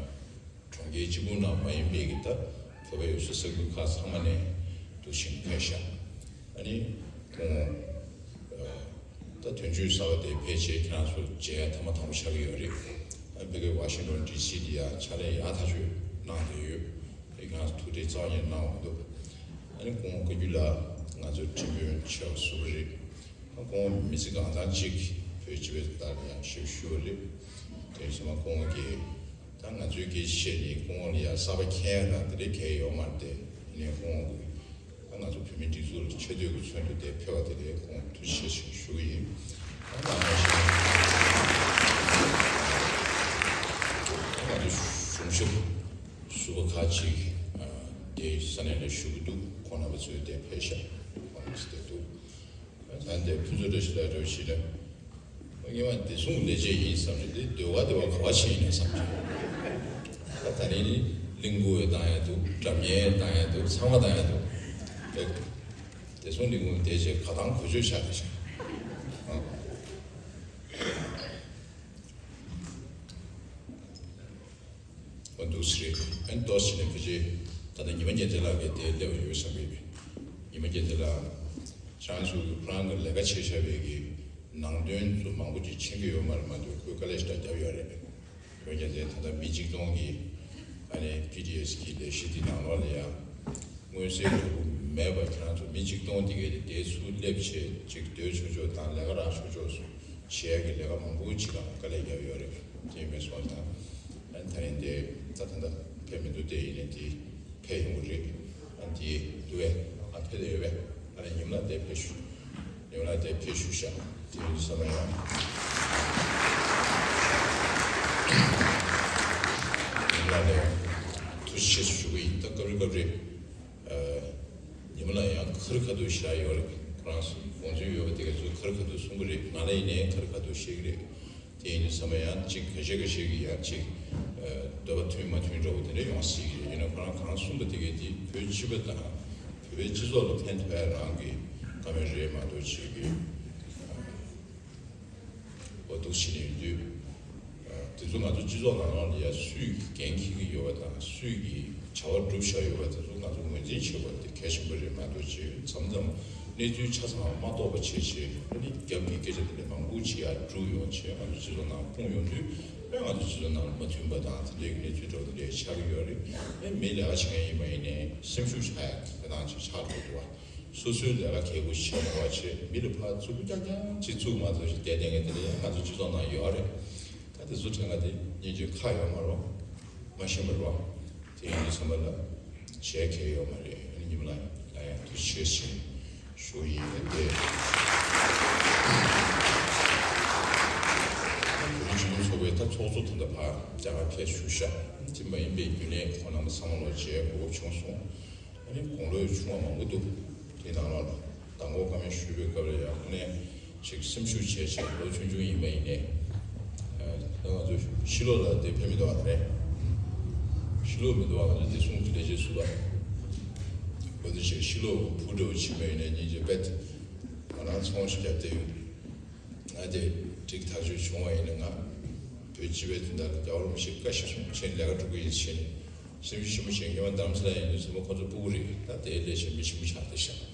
གྲོང་ཁྱེར་གཅིག་པུ་ནང་མ་ཡིན་པའི་གི་ད་བོད་པ་ཡོད་ས་ས་ཁུལ་ཁག་ཚང་མ་ནས་འདུག་ཞིང་ཕེབས་ཤག་ཨ་ནི་ཁོང་ད་དོན་གཅོད་གསར་པ་དེ་ཕལ་ཆེར་ཁྱེད་རང་ཚོ་མཇལ་ཡ་ཐེངས་མ་དང་པོ་ཆགས་ཀྱི་ཡོད་རེད། ཨ་ཕ་གི་ཝ་ཤིང་ཊོན་ཌི་སི་དེ་ཡང་ཕྱག་ལས་ཡག་ཐག་ཆོད་གནང་བསྡད་ཡོད། ཨ་ཁྱེད་རང་ཚོ་ཐུགས་ཁྲལ་རྩ་བ་ཉིད་གནང་བ་མི་འདུག་ཨ་ནི་ཁོང་བཀའ་བརྒྱུད་ལ་ང་ཚོའི་ཁྲིམས་དཔོན་ཆེ་བ་ཟུར་པ་རེད། ཨ་ཁོང་མི་ཚེ་གང་ཚང་གཅིག་བོད་སྤྱི་པའི་ཐོག་ལ་ཡང་ཞབས་ཞུ་བ་རེད། དེ་ཡིན་ཙང་ཁོང་གིས་ད་ང་ཚོའི་སྐད་ཆ་བཤད་ནས་ཁོང་ལ་ཡང་གསར་པ་མཁྱེན་ཡ་དང་དེ་འདྲའི་གལ་ཡོད་མ་རེད་དེ། ཡིན་ནའི་ཁོང་གིས་ད་ང་ཚོ་བོད་མིའི་སྒྲིག་འཛུགས་ལ་ཆེ་བསྟོད་ཀྱི་ཚུལ་དུ་དེ་ཕེབས་པ་དེ་ལ་ཁོང་ཐུགས་རྗེ་ཆེ་ཞུ་གི་ཡིན། ད་ང་ཚོ་གཞུང་ཞབས་ཟུར་པ་ཁག་ཅིག་དེ་ས་གནས་ལ་བཞུགས་ཀྱི་འདུག་ཁོང་རྣམ་པ་ཚོས་དེ་ཕེབས་ཤག་ཁོང་རྣམ་པ་ཚོས་དེ་འདུག་ད་ལྟའི་ཕུན་ཚོགས་བཀྲ་ཤིས་ལགས་འདྲ་བོ་ཞིག་ལ། ངས་མ་བདེ་སྲུང་ལས་བྱེད་ཡིན་བསམ་ནས་འདི་སྡོད་ག་སྡོད་ག་ག་བ་ཕྱིན་ཡིན་ན་བསམ་གྱི། ད་ད་རིང་ནི་གླིང་བུ་བས་བཏང་ཡ་འདུག་འགྲམ་ཉལ་བཏང་ཡ་འདུག་ཚང་མ་བཏང་ཡ་འདུག་ཨེ། བདེ་སྲུང་ལས་ཁུངས་བསྡད་བྱས་ག་དང་གོ་ཆོད་བཞག་གི་ཤག་ཨ། འོ་འདུག་སེ་རེད། ཨན་ཏོག་ཙམ་ནས་ཕལ་ཆེར་ད་ལྟ་ཉི་མ་རྒྱལ་མཚན་ལགས་ཀྱིས་དེ་སླེབས་ཡོད་བསམ་གྱི་ཡོད། ཉི་མ་རྒྱལ་མཚན་ལགས་ཁྱེད་རང་ཚོ་ཁོ་རང་གི་ལས་ཀ་བྱེད་བཞག་པའི་གི་ནང་དོན་ཚོ་མང་པོ་ཅིག་མཁྱེན་གྱི་ཡོད་མ་རེད་མ་གཏོགས་ཁོས་དཀའ་ལས་ཞེ་དྲག་བརྒྱབ་ཡོད་རེད། ཉི་མ་རྒྱལ་མཚན་ད་ལྟ་མི་གཅིག་སྟོང་གི་ཨ་ནི་པི་ཌི་ཨེས་གི་ལས་གཞི་འདི་ནང་ལོགས་ལ་ཡང་མངོན་གསལ་དོད་པོ་མེད་པ། ཁྱེད་རང་ཚོ་མི་གཅིག་སྟོང་དེ་གས་དེ་དེ་ཚུར་སླེབས་བྱས་ཅིག་སྡོད་ཆོག་ཆོག་དང་ལས་ཀ་རག་ཆོག་ཆོག་བྱེད་ཡ་གི་ལས་ཀ་མང་པོ་ཅིག་ལ་དཀའ་ལས་བརྒྱབ་ཡོད་རེད། དེ་ཡིན་པའི་སོང་ཙང་ཨ་ནི་ད་རིང་དེ་ད་ད་ལྟ་ཕེབས་མི་འདུག་དེ་ཡིན་ནའི་དེ་ཕེབས་ཡོང་གི་རེད། ཨ་ནི་དེ་འདུག་བས། ཨ་ཕེབས་དེ་ཡོད་བས། ཨ་ནི་ཉི་མ་ལ་དེ་ཕེབས་ཞུ། ཉི་མ་ལ་དེ་ཕེབས་ཞུ་ཤག་དེ་ཡིན་ས་མ་ཡོང་། ཉི་མ་ལ་དེ་ཐུགས་རྗེ་ཆེ་ཞུ་གི་ཡིན། ད་སྐབས་རེ་སྐབས་རེ། ཉི་མ་ལ་ཡང་ཁ་རི་ཁ་ཐུག་ཞེ་དྲག་ཡོད་རེད། ཁོ་རང་ཚོ་དགོངས་ཚུལ་ཡོད་པ་དེ་ག་ཚོད་ཁ་རི་ཁ་ཐུག་གསུང་གི་རེད། ང་ལ་ཡིན་ནའི་ཁ་རི་ཁ་ཐུག་བཤད་ཀྱི་རེད། དེ་ཡིན་དུས་ཚང་མ་ཡང་གཅིག་ཁ་ཤས་ཁ་ཤས་ཀྱིས་ཡང་གཅིག་འདོད་པ་མཐུན་མ་མཐུན་འདྲ་བོ་དེ་འདྲ་ཡོང་སྲིད་ཀྱི་རེད། ཡིན་ན་ཁོ་རང་གང་གསུངས་པ་དེ་གས་དེ་བོད་སྤྱི་པ་དང་བོད་པའི་སྤྱི་ཚོགས་ལ་ཕན་ཐོགས་ཡ་རང་གི་བཀའ་མོལ་རེད་མ་གཏོགས་བྱེད་ཀྱི། འོ་འདུག་བྱས་ནས་ཡོད་དུས། དེ་ཚོ་ང་ཚོ་སྤྱི་ཚོགས་ནང་ལོགས་ལ་ཡ་སུས་འགན་འཁྱེར་གྱི་ཡོད་པ་དང་སུས་ཀྱི་བྱ་བ་སྒྲུབ་བཞག་ཡོད་པ་དེ་ཚོ་ང་ཚོ་ངོས་འཛིན་བྱེད་དགོས་དེ་གལ་ཆེན་པོ་རེད་མ་གཏོགས་ཅིག་མཚམས་མཚམས་གནས་ཚུལ་ཆ་ཚང་མ་རྟོགས་པ་བྱས་བྱས་ཨ་ནི་རྒྱབ་ཀྱི་སྐད་ཆ་དེ་འདྲ་མང་པོ་ཅིག་ཡར་བསྒྲུགས་ཡོང་བྱས་ང་ཚོ་སྤྱི་ཚོགས་ནང་སྤུངས་ཡོང་དུས་ཨེ་ང་ཚོ་སྤྱི་ཚོགས་ནང་ལ་མ་མཐུན་པ་དང་དེ་འདྲའི་གནས་ཚུལ་འདྲ་བོ་དེ་འདྲ་ཆགས་ཀྱི་ཡོད་རེད། ཨེ་མི་ལས་ཀ་བྱེད་མཁན་ཡིན་པ་ཡིན་ནའི་སེམས་ཤུགས་ཆག་ཡག་གི་སྟངས་ཅིག་ཆགས་འགྲོ་འདུག་བ། སོ་སོའི་ལས་ཀ་གལ་པོ་ཞིག་མ་བྱས་མི་ལ་ཕར་རྩུབ་པོ་རྐྱང་རྐྱང་ཅིག་རྩུབ་མ་ཐུབ་ཞིག་བསྡད་བསྡད་མཁན་དེ་འདྲ་ཡང་ང་ཚོ་སྤྱི་ཚོགས་ནང་ཡོད་རེད། ད་དེ་ཚོ་དྲན་ག་དེ་སྙིང་རྗེ་ཁག་ཡོད་མ་རེད། མ་ཤེས་པ་རེད། དེ་ཡིན་དུས་ཚང་མ་ལ་བྱས་གལ་ཡོད་མ་རེད། ཨ་ནི་ཉི་མ་ལ་ཡང་ཐུགས་རྗེ་ཆེ་ཞུ་ཡིན་ཏེ། བོད་རིགས་སྤྱི་མཐུན་ཚོགས་པའི་ད་ཚོགས་གཙོ་ད་ལྟ་ཕར་རྒྱ་གར་ཕེབས་བཞུགས་ཤག་དེ་མ་ཡིན་པའི་རྒྱུན་ལས་ཁོང་རྣམ་པ་ཚང་མ་ལ་མཇལ་གོ་སྐབས་བྱུང་སོང་། ཨ་ནི་དགུང་ལོ་ཆུང་བ་མང་པོ་འདུག་དེ་ནང་ལོགས་ལ་མདང་དགོང་བཀའ་མོལ་ཞུས་པའི་སྐབས་ལ་ཡང་དངོས་གནས་ཅིག་སེམས་ཤུགས་བྱས་བྱས་ལོ་ཆུང་ཆུང་ཡིན་པ་ཡིན་ནའི། ཨ་ད་ང་ཚོ་ཕྱི་ལོགས་ལ་དེ་ཕེབས་མི་འདུག་བ་རེད། ཕྱི་ལོགས་མི་འདུག་བ། ང་ཚོ་བདེ་སྲུང་གི་ལས་བྱེད་ཟུར་པ་འོ་དེ་ཞིག་ཕྱི་ལོགས་བུ་འདྲ་བོ་ཕྱིན་པ་ཡིན་ནའི་སྙིང་རྗེ་དཔེ་ང་རང་ཚོང་ཞིག་བརྒྱབ་བསྡད་ཡོད། ང་དེ་ ཅིག་ཐག་གཅོད་བྱུང་བ་ཡིན་ན། ང་བོད་སྤྱི་པའི་དོན་དག་ལ་རྒྱལ་བ་རིན་པོ་ཆེ་བཀའ་ཤིན་ཏུ་ཆེ། ལས་ཀ་སྒྲུབ་ཀྱི་ཡིན་ཟེར་ནས་སེམས་ཤུགས་ཆེན་པོ་བྱས། སྔོན་མ་རྡ་རམ་ས་ལ་ཡིན་དུས་ཚང་མ་ཁོ་ཚོ་སྤུ་གུ་རེད། ད་དེའི་ལས་བྱེད་མི་ཆེན་པོ་ཆགས་བསྡད་ཤག་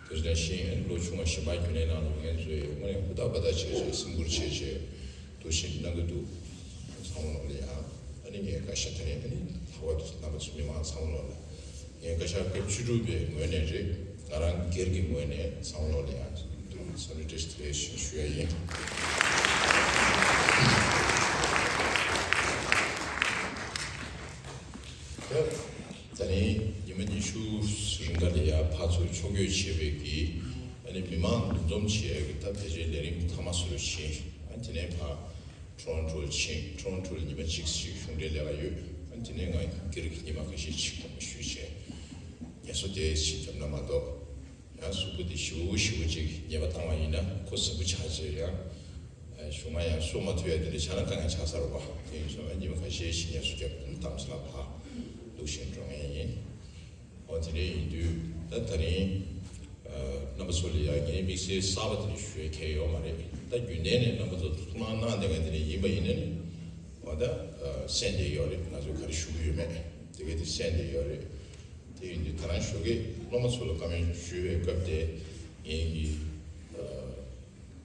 དེ་ནང་བཞིན་ལོ་ཆུང་བ་གཞན་པ་རྒྱུན་ལས་ནང་ལ་ངས་བཟོས་ཡོད། དངོས་གནས་ཧུར་ཐག་འབད་ཐག་བྱས་བྱས་སེམས་ཁུར་བྱས་བྱས་འདུག་བཞིན་གནང་གི་འདུག་ཚང་མ་ལ་ཡང་ཨ་ནི་ངས་བཀའ་ཤག་དེ་རིང་ཨ་ནི་ལྷག་པར་དུ་རྣམ་པ་ཚོ་མི་མང་ཚང་མ་ལ་ངས་བཀའ་ཤག་སྐབས་བཅུ་དྲུག་པའི་ངོས་ནས་རེད། ང་རང་སྒེར་གྱི་ངོས་ནས་ཚང་མ་ལ་ཡང་འདུག་འཚམས་འདྲི་བཀྲ་ཤིས་བདེ་ལེགས་ཞུ་ཞུ་ཡ་ཡིན། ད་ད་རིང་ཉི་མ་ཉི་ཤུ་རིང་ག་ལ་ཡ་ཕར་ཚུར་ཕྱོགས་བསྐྱོད་བྱས་པའི་གི་ཨ་ནི་མི་མང་འདུ་འཛོམས་བྱས་ཀྱི་ད་ཕལ་ཆེར་ལས་རིམ་མཐའ་མ་སུ་རུ་ཕྱིན། ཨ་དེ་ནས་ཕར་ཊོ་རོན་ཊོ་ལ་ཕྱིན། ཊོ་རོན་ཊོ་ལ་ཉི་མ་གཅིག་ཞིག་གཞུང་འབྲེལ་ལས་ཀ་ཡོད། ཨ་དེ་ནས་ང་སྒེར་གྱི་ཉི་མ་ཁ་ཤས་ཅིག་ཞུས་བྱས་ངལ་གསོ་དེ་ཞིག་བརྒྱབ་ན་མ་གཏོགས། ཡང་གཟུགས་པོ་དེ་ཞེ་པོ་ཞེ་པོ་ཅིག་ཉེས་པ་བཏང་བ་ཡིན་ན་ཁོ་གཟུགས་པོ་ཆག་ཆེ་ཡང་། གཞུག་མ་ཡང་གསོ་མ་ཐུབ་ཡ་དེ་འདྲ་ཆགས་ན་དཀའ་ངལ་ཆགས་ཚར་བ། དེ་ཡིན་སོང་ན་ཉི་མ་ཁ་ཤས་ཤིག་ངལ་གསོ་རྒྱབ་ནས་རྡ་རམ་ས་ལ་ཕར་འདུག་བཞིན་འགྲོ་ངེས་ཡིན། འོ་དེ་འདྲ་ཡིན་དུས་ད་ད་རིང་རྣམ་པ་ཚོ་ལ་ཡང་ངས་དམིགས་བསལ་གསར་པ་དེ་འདྲ་ཞུ་ཡ་གང་ཡང་ཡོད་མ་རེད། ད་རྒྱུན་ལྡན་ནས་རྣམ་པ་ཚོ་ཐུགས་སྣང་གནང་བསྡད་མཁན་དེ་འདྲ་ཡིན་པ་ཡིན་ན་ནི། འོ་ད་གསན་བསྡད་ཡོད་རེད། ང་ཚོ་ག་རེ་ཞུ་གི་ཡོད་མེད་དེ་གས་དེ་གསན་བསྡད་ཡོད་རེད། དེ་ཡིན་དུས་ད་རང་ཞོགས་ཀས་སློབ་མ་ཚོ་ལ་བཀའ་མོལ་ཞུ་བའི་སྐབས་དེ་ངེད་ཀྱིས་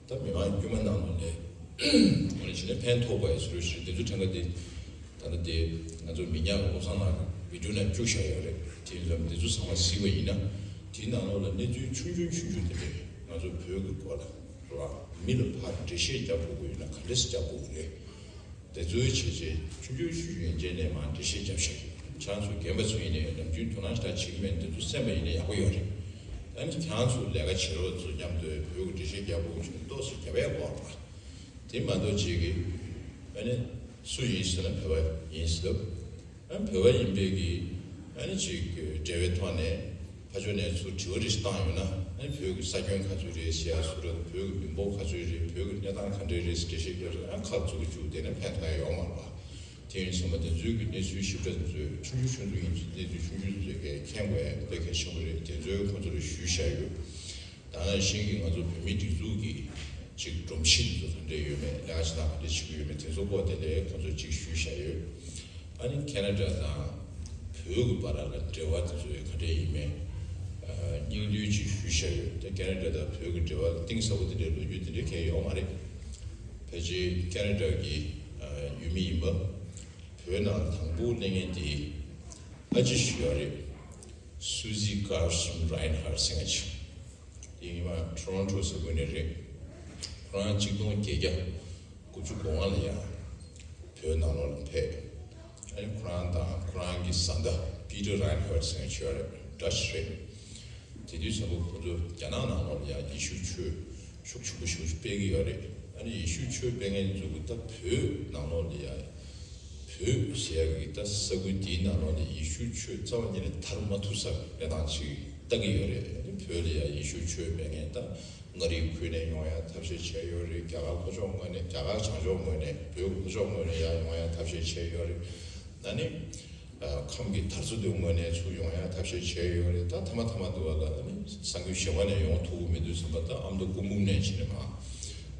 ད་མི་མང་དཀྱུས་མ་ནང་ལོགས་ནས་འོ་ན་བྱས་ན་ཕན་ཐོགས་པ་ཡི་བཟོ་འདྲ་ཞིག་འདི་ཚོ་ཕྲན་ཁ་དེ་ད་ལྟ་དེ་ང་ཚོ་མི་ཉག་གི་བློ་བཟང་ལགས་ཀྱི་བི་ཌིའོ་ནང་བཅུག་བཞག་ཡོད་རེད། དེ་ཡིན་ཙང་འདི་ཚོ་ཚང་མ་གཟིགས་པ་ཡིན་ན་དེའི་ནང་ལོགས་ལ་གནས་ཚུལ་ཆུང་ཆུང་ཆུང་ཆུང་དེ་འདྲས་ང་ཚོ་བོད་ཀྱི་སྐོར་ལ་རེད་བ། མི་ལ་ཕར་འགྲེལ་བཤད་རྒྱབ་དགོས་ཀྱི་ཡོད་ན་ག་འདྲས་སེ་རྒྱབ་དགོས་ཀྱི་རེད། དེ་ཚོའི་བྱས་རྗེས་ཆུང་ཆུང་ཆུང་ཆུང་ཡན་ཆད་ནས་མར་འགྲེལ་བཤད་རྒྱབ་ཤིག་ཁྱེད་རང་ཚོ་རྒན་པ་ཚོ་ཡིན་ནའི་ནམ་རྒྱུན་དོ་སྣང་ཞེ་དྲག་བྱེད་ཀྱི་མེད། འདི་ཚོ་གསན་པ་ཡིན་ན་ཡག་པོ་ཡོད་རེད། ཨ་ནི་ཁྱེད་རང་ཚོ་ལས་ཀ་བྱེད་རོགས་ཚོ་མཉམ་དུ་བོད་ཀྱི་འགྲེལ་བཤད་རྒྱབ་དགོས་བྱུང་ཏོག་ཙམ་རྒྱབ་ཡག་དགོས་རེད་པ། དེ་མ་གཏོགས་ཅིག་གིས་ཨ་ནི་སུ་ཡིན་ཟེར་ན་བོད་པ་ཡིན་ཟེར་ལབ། ཨ་ནི་བོད་པ་ཡིན་པའི་གི་ཨ་ནི་ཅིག་འབྲེལ་བའི་ཐོག་ནས་ཕར་ཕྱོགས་ནས་ཚུར་དྲི་བ་རེ་ཞིག་བཏང་ཡོང་ན། ཨ་ནི་བོད་ཀྱི་ས་ཁྱོན་ག་ཚོད་རེད་ཟེར་ཡ་སུ་རེད། བོད་ཀྱི་མི་འབོར་ག་ཚོད་རེད། བོད་ཀྱི་གནས་སྟངས་ག་འདྲས་རེད་ཟེར་འགྲེལ་བཤད་རྒྱབ་ཡོང་ན་ཨ་ཁ་བཙུམ་བཅུག་བསྡད་ན་ཕན་ཐོགས་ཡ་ཡོད་མ་རེད་པ། དེ་ཡིན་ཙང་མ་དེ་ཚོའི་གི་གནས་ཚུལ་ཞིབ་ཕྲ་དེ་ཚོའི་ཆུང་ཆུང་ཆུང་ཆུང་ཡིན་ཙང་གནས་ཚུལ་ཆུང་ཆུང་དེ་ཚོའི་གི་མཁྱེན་དགོས་ཡ་དཔེ་གལ་ཆེན་པོ་རེད། དེ་ཚོའི་ཁོང་ཚོ་ལ་ཞུས་བཞག་ཡོད། ད་ག་ནང་བཞིན་གྱི་ང་ཚོ་བོད་མིའི་སྒྲིག་འཛུགས་ཀྱི་ཅིག་སྒྲོམ་གཞི་དེ་ཚོ་ག་འདྲས་ཡོད་མེད། ལས་ཀ་ཅིག་དང་ག་འདྲས་བྱེད་ཀྱི་ཡོད་མེད། དེ་ཚོ་སྐོར་དེ་འདྲའི་ཁོང་ཚོས་ཅིག་ཞུས་བཞག་ཡོད། ཨ་ནི་ཁེ་ན་ཌ་དང་བོད་ཀྱི་བར་ལ་འབྲེལ་བ་དེ་ཚོ་ག་འདྲས་ཡིན་མེད། ཨ་སྙིང་བསྡུས་ཅིག་ཞུས་བཞག་ཡོད། ད་ཁེ་ན་ཌ་དང་བོད་ཀྱི་འབྲེལ་བ་གཏིང་ཟབ་པོ་དེ་འདྲའི་ལོ་རྒྱུས་དེ་འདྲའི་གང་ཡང་ཡོད་མ་རེད། ཕལ་ཆེར་ཁེ་ན་ཌ་གི་ཨ་ཡུལ་མི་ཡིན་པ། བོད་ནང་དང་པོ་སླེབས་མཁན་དེ་ཨ་ཅེ་ཞིག་ཡོད་རེད། Susie Carson Reinhardt ཟེར་མཁན་ཅིག་དེ་ཉི་མ་ཊོ་རོན་ཊོ་ས་ཁུལ་ནས་རེད། ཁོ་རང་གཅིག་སྟོང་བརྒྱད་བརྒྱ་དགུ་བཅུ་གོ་ལྔ་ལ་ཡང་བོད་ནང་ལོགས་ལ་ཕེབས། ཨ་ནི་ཁོ་རང་དང་ཁོ་རང་གི་བཟའ་ཟླ་Peter Reinhardt ཟེར་མཁན་ཅིག་ཡོད་རེད། ཌ་ཅི་རེད། དེ་དུས་ཙམ་པ་ཁོ་ཚོ་རྒྱ་ནག་ནང་ལོགས་ལ་ཡང་ཡེ་ཤུ་ཆོས་ཤུགས་ཆེན་པོ་ཞེ་པོ་ཅིག་སྤེལ་གྱི་ཡོད་རེད། ཨ་ནི་ཡེ་ཤུ་ཆོས་སྤེལ་མཁན་ཚོ་གི་ད་བོད་ནང་ལོགས་ལ་ཡང་བོད་ཟེར་ཡག་གི་ད་ས་ཁུལ་དེའི་ནང་ལོགས་ལ་ཡེ་ཤུ་ཆོས་རྩ་བ་ཉིད་ནས་དར་མ་ཐུབ་ས་གནས་སྟངས་ཅིག་ལྟ་གི་ཡོད་རེད། ཨ་ནི་བོད་ལ་ཡང་ཡེ་ཤུ་ཆོས་སྤེལ་མཁན་ད་མངའ་རིས་ཁུལ་ནས་ཡོང་ཡག་ཐབས་ཤེས་བྱས་ཡོད་རེད། རྒྱ་གར་ལྷོ་ཕྱོགས་ངོས་ནས། རྒྱ་གར་བྱང་ཕྱོགས་ངོས་ནས། བོད་ལྷོ་ཕྱོགས་ངོས་ནས་ཡར་ཡོང་ཡག་ཐབས་ཤེས་བྱས་ཡོད་རེད། ཨ་ནི། ཨ་ཁམས་ཀྱི་དར་ཚུལ་དེ་ངོས་ནས་ཚུར་ཡོང་ཡག་ཐབས་ཤེས་བྱས་ཡོད་རེད། ད་མཐའ་མ་མཐའ་མ་དུ་བ་ལ་ཨ་ནི་ས་ཁུལ་གཞན་པ་ནས་ཡོང་ཐུབ་ཀྱི་མི་འདུག་བསམ་པ། ད་ཨ་མདོ་སྐུ་འབུམ་ནས་ཕྱིན་ནས་མར་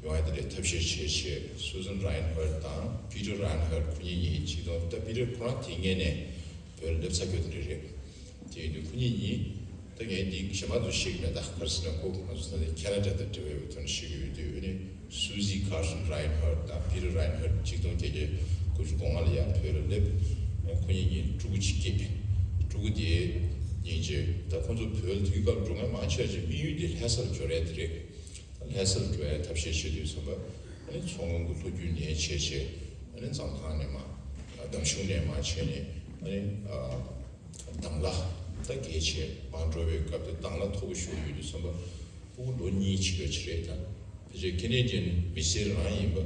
ཡོང་ཡག་དེ་འདྲའི་ཐབས་ཤེས་བྱས་བྱས། Susan Reinhardt དང་Peter Reinhardt ཁོ་གཉིས་གཉིས་གཅིག་དང་། ད་པི་ཊར་ཁོ་རང་དེ་སྔོན་ནས་བོད་ལ་སླེབས་ཚར་ཡོད་དེ་འདྲ་རེད། དེ་ཡིན་དུས་ཁོ་གཉིས་གཉིས་ད་ངས་འདི་གཞན་པ་ཚོ་ཤེས་ཀྱི་མེད། ད་ག་རེ་ཟེར་ན་ཁོ་ང་ཚོ་ད་ལྟ་ཁེ་ན་ཌ་དང་འབྲེལ་བའི་ཐོག་ནས་ཤེས་ཀྱི་ཡོད་དུས། ཨ་ནི་Susie Carson Reinhardt དང་Peter Reinhardt གཅིག་སྟོང་བརྒྱད་བརྒྱ་དགུ་བཅུ་གོ་ལྔ་ལ་ཡང་བོད་ལ་སླེབས། ཁོ་གཉིས་གཉིས་ཕྲུ་གུ་གཅིག་སྐྱེས། ཕྲུ་གུ་དེ་གཉིས་རྗེས་ད་ཁོ་ཚོ་བོད་ལ་དུས་སྐབས་འགྲོ་མཁན་མང་ཆེ་བ་ཅིག་དམིགས་ཡུལ་དེ་ལྷ་སར་འབྱོར་ཡ་དེ་རེད། ལྷ་སར་འགྲོ་ཡ་ཐབས་ཤེས་བྱེད་དུས་ཙམ་པ། ཨ་ནི་མཚོ་སྔོན་གྱི་ལྷོ་རྒྱུད་ནས་བྱས་བྱས། ཨ་ནི་འཛམ་ཐང་ནས་མར། འདམ་གཞུང་ནས་མར་བྱས་ནས། ཨ་ནི་ཨ་དང་བླངས་ད་གལ་ཆེ་མར་འགྲོ་བའི་སྐབས་དེ་དང་བླངས་མཐོ་པོ་ཞིག་ཡོད་དུས་ཙམ་པ། ཕྲུ་གུ་ལོ་གཉིས་ཕྱིན་པ་ཅིག་རེད། ད་ཕལ་ཆེར་ཁེ་ནེ་ཌི་ཡན་མི་སེར་རང་ཡིན་པ།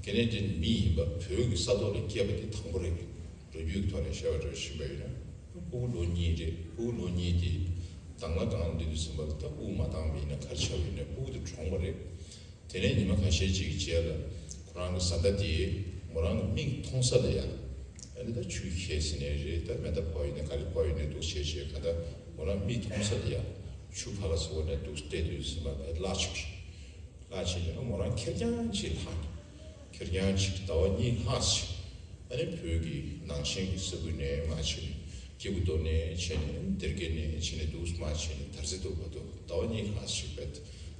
ཁེ་ནེ་ཌི་ཡན་མི་ཡིན་པ་བོད་ཀྱི་ས་ཐོག་ལ་སྐྱེས་པ་དེ་དང་པོ་རེད། ལོ་རྒྱུས་ཀྱི་ཐོག་ནས་བཤད་པ་འདྲ་ཞིག་ཡིན་པ་ཡིན་ན། ཕྲུ་གུ་ལོ་གཉིས་རེད། ཕྲུ་གུ་ལོ་གཉིས་དེ་དང་བླངས་སྒང་སླེབས་དུས་ཙམ་པ་ལ་ད་དབུགས་མ་བཏང་བ་ཡིན་ན་ག་རེ་ཆགས་པ་ཡིན་ན། ཕྲུ་གུ་དེ་གྲོངས་པ་རེད། དེ་ནས་ཉི་མ་ཁ་ཤས་ཅིག་གི་རྗེས་ལ་ཁོ་རང་གི་བཟའ་ཟླ་དེས་མོ་རང་གི་མིག་མཐོང་ས་ལ་ཡ། ཨ་ནི་ད་ཆུ་ཁྱེར་ཟིན་ནས་རེད། ད་མེ་མདའ་ཕོག་ཡིན་ནས་ག་རེ་ཕོག་ཡིན་ནས་འདུག་བྱས་བྱས། ག་ད་མོ་རང་མིག་མཐོང་ས་ལ་ཡ་ཆུ་ཕར་ལ་ཟེར་བ་ནས་འདུག་བལྟས་དུས་ཙམ་པ་བལ་བརླག་བྱུང་། ལྷག་བྱས་ནས་མོ་རང་ཁེར་རྐྱང་གཅིག་ལྷག་ཁེར་རྐྱང་གཅིག་ཟླ་བ་གཉིས་ལྷག་ཅིག་ཨ་ནི་བོད་ཀྱི་ནང་ཆེན་གྱི་ས་ཁུལ་ནས་མར་བྱས་ནས་སྐྱེ་རྒུ་མདོ་ནས་བྱས་ནས་སྡེ་དགེ་ནས་བྱས་ནས་འདུག་མར་བྱས་ནས་དར་རྩེ་དུ་བར་དུ་ཟླ་བ་གཉིས་ལྷག་ཅིག་བས།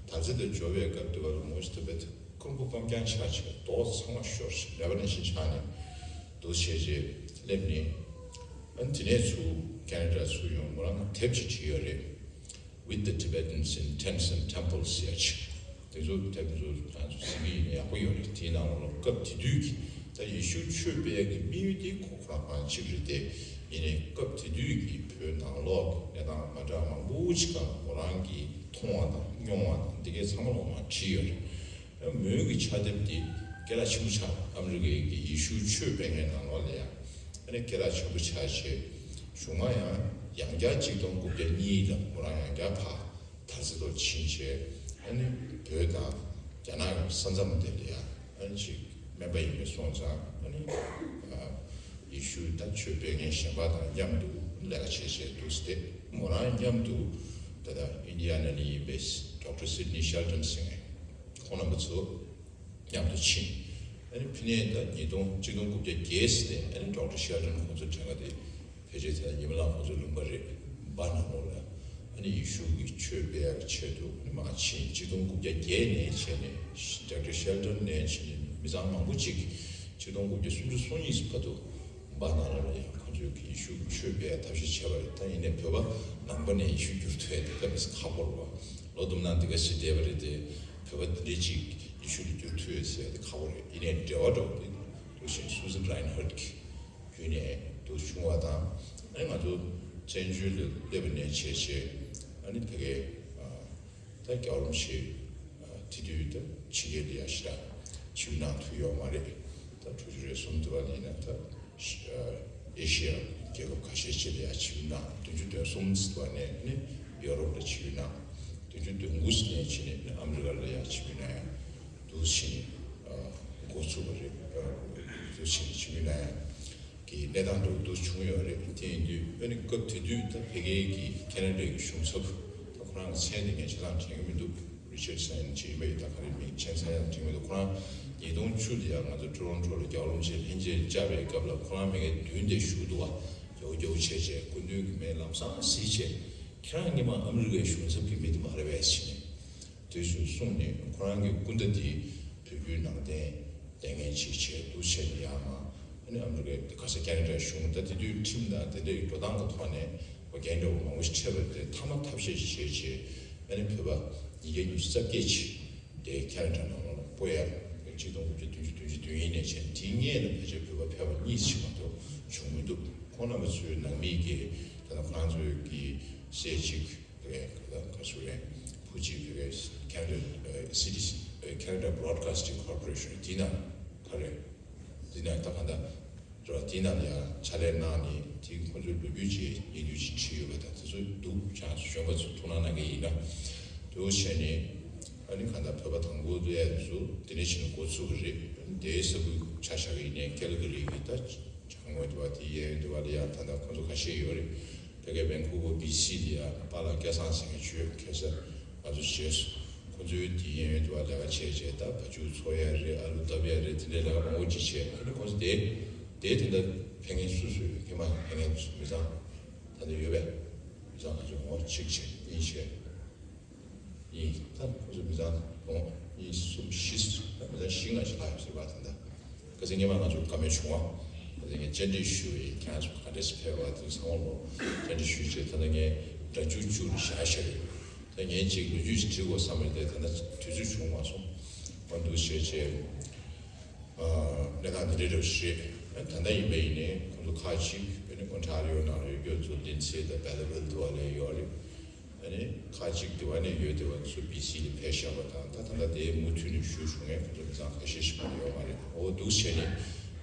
དར་རྩེ་དུ་འབྱོར་བའི་སྐབས་དུ་བ་ལ་མོ་ཞིག་ཏུ་བས་སྐམ་པོ་སྐམ་རྐྱང་ཆགས་བྱས་རྡོ་ཚང་མ་ཤོར་བྱས་ནད་པ་ནང་བཞིན་ཆགས་ནས་འདུག་བྱས་རྗེས་སླེབས་ནས། ཨ་ནི་དེ་ནས་ཚུར་ཁེ་ན་ཌ་ཚུར་ཡོང་མོ་རང་དེབ་ཅིག་བྲིས་ཡོད་རེད། With the Tibetans in Tents and Temples ཟེར་ཅིག་དེ་ཚོ་དེབ་ཚོ་ང་ཚོ་གཟིགས་ཀྱི་ཡིན་ན་ཡག་པོ་ཡོད་རེད། དེའི་ནང་ལོགས་སྐབས་དེ་དུས་ཀྱི་ད་ཡེ་ཤུ་ཆོས་སྤེལ་ཡག་གི་དམིགས་ཡུལ་དེ་ཁོ་ཁོ་རང་རང་གཅིག་རེད་དེ། ཡིན་ནའི་སྐབས་དེ་དུས་ཀྱི་བོད་ནང་ལོགས་ཀྱི་གནས་སྟངས་མ་འདྲ་མང་པོ་ཅིག་སྒང་མོ་རང་གིས་མཐོང་བ་དང་མྱོང་བ་དང་འདི་གའི་ཚང་མ་ལོག་མར་བྲིས་ཡོད་རེད། མོའི་གི་ཕྱག་དེབ་འདི་སྐད་གྲགས་ཆེན་པོ་ཆགས། ཨ་མི་རི་ཀའི་གི་ཡེ་ཤུ་ཆོས་སྤེལ་མཁན་ནང་ལོགས་ལ་ཡང་ཨ་ནི་སྐད་གྲགས་ཆེན་པོ་ཆགས་བྱས། གཞུག་མ་ཡང་ཡང་བསྐྱར་གཅིག་སྟོང་དགུ་བརྒྱ་གཉིས་ལ་མོ་རང་ཡང་བསྐྱར་ཕར་དར་རྩེ་ལོ་ཕྱིན་བྱས། ཨ་ནི་བོད་དང་རྒྱ་ནག་གི་ས་མཚམས་དེ་ལ་ཡང་ཨ་ནི་ཅིག་སྨན་པ་ཡིན་པས་སོང་ཙང་ཨ་ནི་ཡེ་ཤུ་དང་ཆོས་སྤེལ་མཁན་གཞན་པ་དང་མཉམ་དུ་ལས་ཀ་བྱས་བྱས་འདུག་སྟེ། མོ་རང་མཉམ་དུ་ད་ལྟ་ཨིན་ཌི་ཡ་ན་ནས་ཡིན་པའི་ཌོག་ཊར་སིཌ་ནི་ཤེལ་ཊོན་ཟེར་མཁན་ཁོང་རྣམ་པ་ཚོ་མཉམ་དུ་ཕྱིན། ཨ་ནི་ཕྱི་ནས་ད་ཉིས་སྟོང་གཅིག་སྟོང་དགུ་བརྒྱ་བརྒྱད་ཟེར་ནས་ཨ་ནི་ཌོག་ཊར་ཤེལ་ཊོན་ཁོང་ཚོ་དྲན་ག་དེ་ཕལ་ཆེར་ད་ཉི་མ་ལགས་ཁོང་ཚོ་ལུང་པ་རེད་པ་ནང་ལོགས་ལ་ཨ་ནི་ཡེ་ཤུ་གི་ཆོས་སྤེལ་ཡག་ཆེད་དུ་ཨ་ནི་མར་ཕྱིན། གཅིག་སྟོང་དགུ་བརྒྱ་བརྒྱད་ནས་བྱས་ནས་ཌོག་ཊར་ཤེལ་ཊོན་ནས་བྱས་ནས་མི་ཚང་མང་པོ་ཅིག་གཅིག་སྟོང་དགུ་བརྒྱ་སུམ་ཅུ་སོ་གཉིས་བར་དུ་པ་ནང་ལ་ཡང་ཁོང་ཚོས་ཀྱི་ཡེ་ཤུ་གི་ཆོས་སྤེལ་ཐབས་ཤེས་བྱས་པ་རེད། ད་ཡིན་ནའི་བོད་པ་ནང་པ་ནས་ཡེ་ཤུ་བསྒྱུར་ཐུབ་ཡ་དེ་ད་མི་སྲིད་ཁག་པོ་རེད་པ། ལོ་དུ་མ་ནང་འདི་ག་ཞིག་བསྡད་པ་རེད་དེ། བོད་པ་འདི་འདྲས་ཅིག་ཡེ་ཤུ་ལ་བསྒྱུར་ཐུབ་ཡོད་ཟེར་ཡ་དེ་ཁག་པོ་རེད། ཡིན་ནའི་འབྲེལ་བ་འདྲ་བོ་དེ་འདུག་ཤིང་སུ་ཟན་ར་ཡིན་ཧར་ཊི་གི་བརྒྱུད་ནས་འདུག་བྱུང་བ་དང་། ཨ་ནི་ང་ཚོ་བཙན་བྱོལ་ལ་སླེབས་པ་ནས་བྱས་བྱས་ཨ་ནི་ཕ་གིའི་ད་རྒྱལ་བ་རིན་པོ་ཆེ་དེ་དུས་ད་ཕྱི་རྒྱལ་ལ་ཡ་ཞེ་དྲག་ཆིབས་གནང་ཐུབ་ཡོད་མ་རེད། ད་ཕྲུ་གུ་རེ་གསུམ་དུ་བ་ཡིན་ན་ད་ཨེ་ཤི་ཡ་རྒྱལ་ཁབ་ཁ་ཤས་ཤིག་ལ་ཡ་ཆིབས་གནང་བདུན་ཅུ་དོན་གསུམ་ཙམ་དུ་བ་ནས་ནི་ཡོ་རོབ་ལ་ཆིབས་གནང་། བདུན་ཅུ་དོན་དགུ་ཙམ་ནས་ཕྱིན་ནས་ནི་ཨ་མི་རི་ཀ་ལ་ཡ་ཆིབས་གནང་ཡ་འདུག་ཕྱིན་འགོ་ཚུགས་པ་རེད། འདུག་ཕྱིན་ཆིབས་གནང་ཡ། གི་གནས་སྟངས་འདྲ་བོ་འདུག་བྱུང་ཡོད་རེད། དེ་ཡིན་དུས་ཨ་ནི་སྐབས་དེ་དུས་ད་ཕ་གིའི་གི་ཁེ་ན་ཌའི་གི་གཞུང་ཚབ་ད་ཁོ་རང་གི་མཚན་དེ་ངས་ཆ་ཚང་དྲན་གྱི་མི་འདུག་རི་ཆར་སན་ཅིག་ཡིན་པ་ཡིན། ད་ག་རེ་མིང་མཚན་ཆ་ཚང་དྲན་གྱི་མི་འདུག་ཁོ་རང་ཉིས་སྟོང་བཅུ་ལ་ཡང་ང་ཚོ་ཊོ་རོན་ཊོ་ལ་རྒྱལ་བ་རིན་པོ་ཆེ་ལྷན་རྒྱས་བཅར་བའི་སྐབས་ལ་ཁོ་རང་མི་ངའི་མདུན་དེ་བཞུགས་འདུག་བ། རྒྱག་རྒྱག་བྱས་བྱས་སྐུ་མདུན་གྱི་མིང་ལམ་སང་གཟིགས་བྱས། ཁྱེད་རང་སྔོན་མ་ཨ་མི་རི་ཀའི་གཞུང་ཚབ་ཀྱི་མི་དེ་མ་རེད་པས་ཟེར་ནས། དུས་སུ་གསུངས་ནས་ཁོ་རང་གི་སྐུ་ཟླ་དེ་བོད་བརྒྱུད་ནང་བསྟན་ལས་འགན་ཅིག་བྱས་འདུག་བྱས་ནས་ཡང་མ་ཨ་ནི་ཨ་མི་རི་ཀའི་ག་ས་ཁེ་ན་ཌ་གཞུང་ད་དེ་དུས་ཁྲིམས་དང་དེ་འདྲའི་འགྲོ་སྟངས་ཀྱི་ཐོག་ནས་འགལ་འགྲོ་བ་མང་པོ་ཞིག་འཕྲད་པ་རེད། མཐའ་མ་ཐབས་ཤེས་ཤིག་བྱས་བྱས་ཨ་ནི་བོད་པ་ཉིས་བརྒྱ་ཉི་ཤུ་རྩ་བརྒྱད་ཅིག་དེ་ཁེ་ན་ཌ་ནང་ལོགས་ལ་སྤོ་ཡ་ཆིག་སྟོང་དགུ་བརྒྱ་བདུན་ཅུ་དོན་གཉིས་ནས་བྱས་དེའི་སྔོན་ལ་ཕལ་ཆེར་བོད་པ་ཕལ་པ་གཉིས་ཤིག་མ་གཏོགས་བྱུང་མི་འདུག་ཁོང་རྣམ་པ་ཚོའི་ནང་མི་གིས་ད་ལྟ་ཁོ་རང་ཚོའི་གི་སྲས་གཅིག་རེད། ག་ཚོད་རེད། བུ་གཅིག་རེད། Canada Citizen Canada Broadcasting Corporation དེ་ན་ག་རེ་དེ་ན་ད་ག་འདྲ་རེད་བ། དེ་ན་ཡང་ཕྱག་ལས་གནང་ནས་དེ་ཁོང་ཚོའི་ལོ་རྒྱུས་ཅིག་ཡིན་དུས་ཅིག་བྲིས་ཡོད་པ་དང་དེ་ཚོ་འདུག་ཅང་གཞོན་པ་ཚོ་ཐུགས་སྣང་གནང་གི་ཡིན་ན་འདུག་བྱས་ནས་ཨ་ནི་ག་འདྲ་བོད་པ་དང་པོ་ལས་ཚོ་དེ་ནས་བྱས་ནས་འགོ་ཚུགས་པ་རེད། དེའི་ས་ཁུལ་ཆ་བཞག་གི་ཡིན་ནའི་ཀལ་ག་རི་གི་ད་བྱང་ངོས་དུ་བ་དེ་གཡས་གཡོན་དུ་བ་ལ་ཡང་ད་ལྟ་ཁོང་ཚོ་ཁ་ཤས་ཡོད་རེད། ཕ་གི་ཝན་ཁུ་ཝར་བི་སི་ལ་ཡང་པཱ་ལགས་སྐལ་བཟང་ཟེར་མཁན་ཅིག་ཡོད། ཁ་སང་ང་ཚོ་བྱས་སོང་། ཁོང་ཚོའི་དེ་གཡས་གཡོན་དུ་བ་ལས་ཀ་བྱས་བྱས་ད་བ་ཕྱུགས་འཚོ་ཡ་རེད། ཨ་ལུ་བཏབ་ཡ་རེད། དེ་འདྲའི་ལས་ཀ་མང་པོ་ཅིག་བྱས། ཨ་ནི་ཁོང་ཚོ་དེ་དེ་དེ་འདྲ་ཕན་མཁན་སུ་སུ་ཡོད། ཁྱེད་མ་ཕན་མཁན་སུ་མི་ཚང་ད་ལྟ་ཡོད་པས། མི་ཚང་ང་ཚོ་ངོ་གཅིག་བྱས་གཉིས་བྱས། ཡིན། ད་ཁོ་ཚོ་མི་ཚང་ལོངས་གཉིས་གསུམ་བཞི་ད་མི་ཚང་བཞི་ལྔ་ཞིག་ལྷག་ཡོད་ཟེར་བ་དེ་འདྲ། ཁ་སང་སྔོན་མ་ང་ཚོ་བཀའ་མོལ་བྱུང་བ། ཁ་སང་ངས་བཅར་འདྲི་ཞུས་པ་ཡིན། ཁྱེད་རང་ཚོ་ག་འདྲས་སེ་ཕེབས་པ་དེ་ཚང་མ་ལོ་བཅར་འདྲི་ཞུས་བྱས་ད་ལྟ་ངས་སྒྲ་འཇུག་བཅུ་རུ་བཞག་བཞག་རེད། ད་ངས་ཅིག་ལོ་རྒྱུས་ཤིག་བྲིས་དགོས་བསམ་པ་རེད་དེ་ད་ལྟ་དུས་ཚོད་བྱུང་མ་སོང་། མ་འདུག་བྱས་བྱས། གནས་སྟངས་འདི་འདྲའི་འདྲ་བོ་ཞིག་རེད། ད་ལྟ་ཡིན་པ་ཡིན་ནའི་ཁོང་ཚོ་ཁག་ཅིག་ཨ་ནི་ཨོན་ཊ་རི་ཡོ་ནང་ལ་ཡོད་རྒྱུ་ཚོ་ལིན་སི་དང་བེ་ལ་ཝིལ་དུ་བ་ལ་ཡོད་རེད། ཨ་ནི་ཁག་ཅིག་དེ་བ་ནས་ཡོད་དེ་བ་ཚོ་བི་སི་ལ་ཕེབས་བཞག་པ་དང་ད་ད་ལྟ་དེའི་མུ་མཐུད་ནས་ཞུ་ཞུ་མཁན་ཁོང་ཚོ་མི་ཚང་ཁ་ཤས་ཤིག་མ་ཡོད་མ་རེད། འོ་འདུག་བྱས་ནས་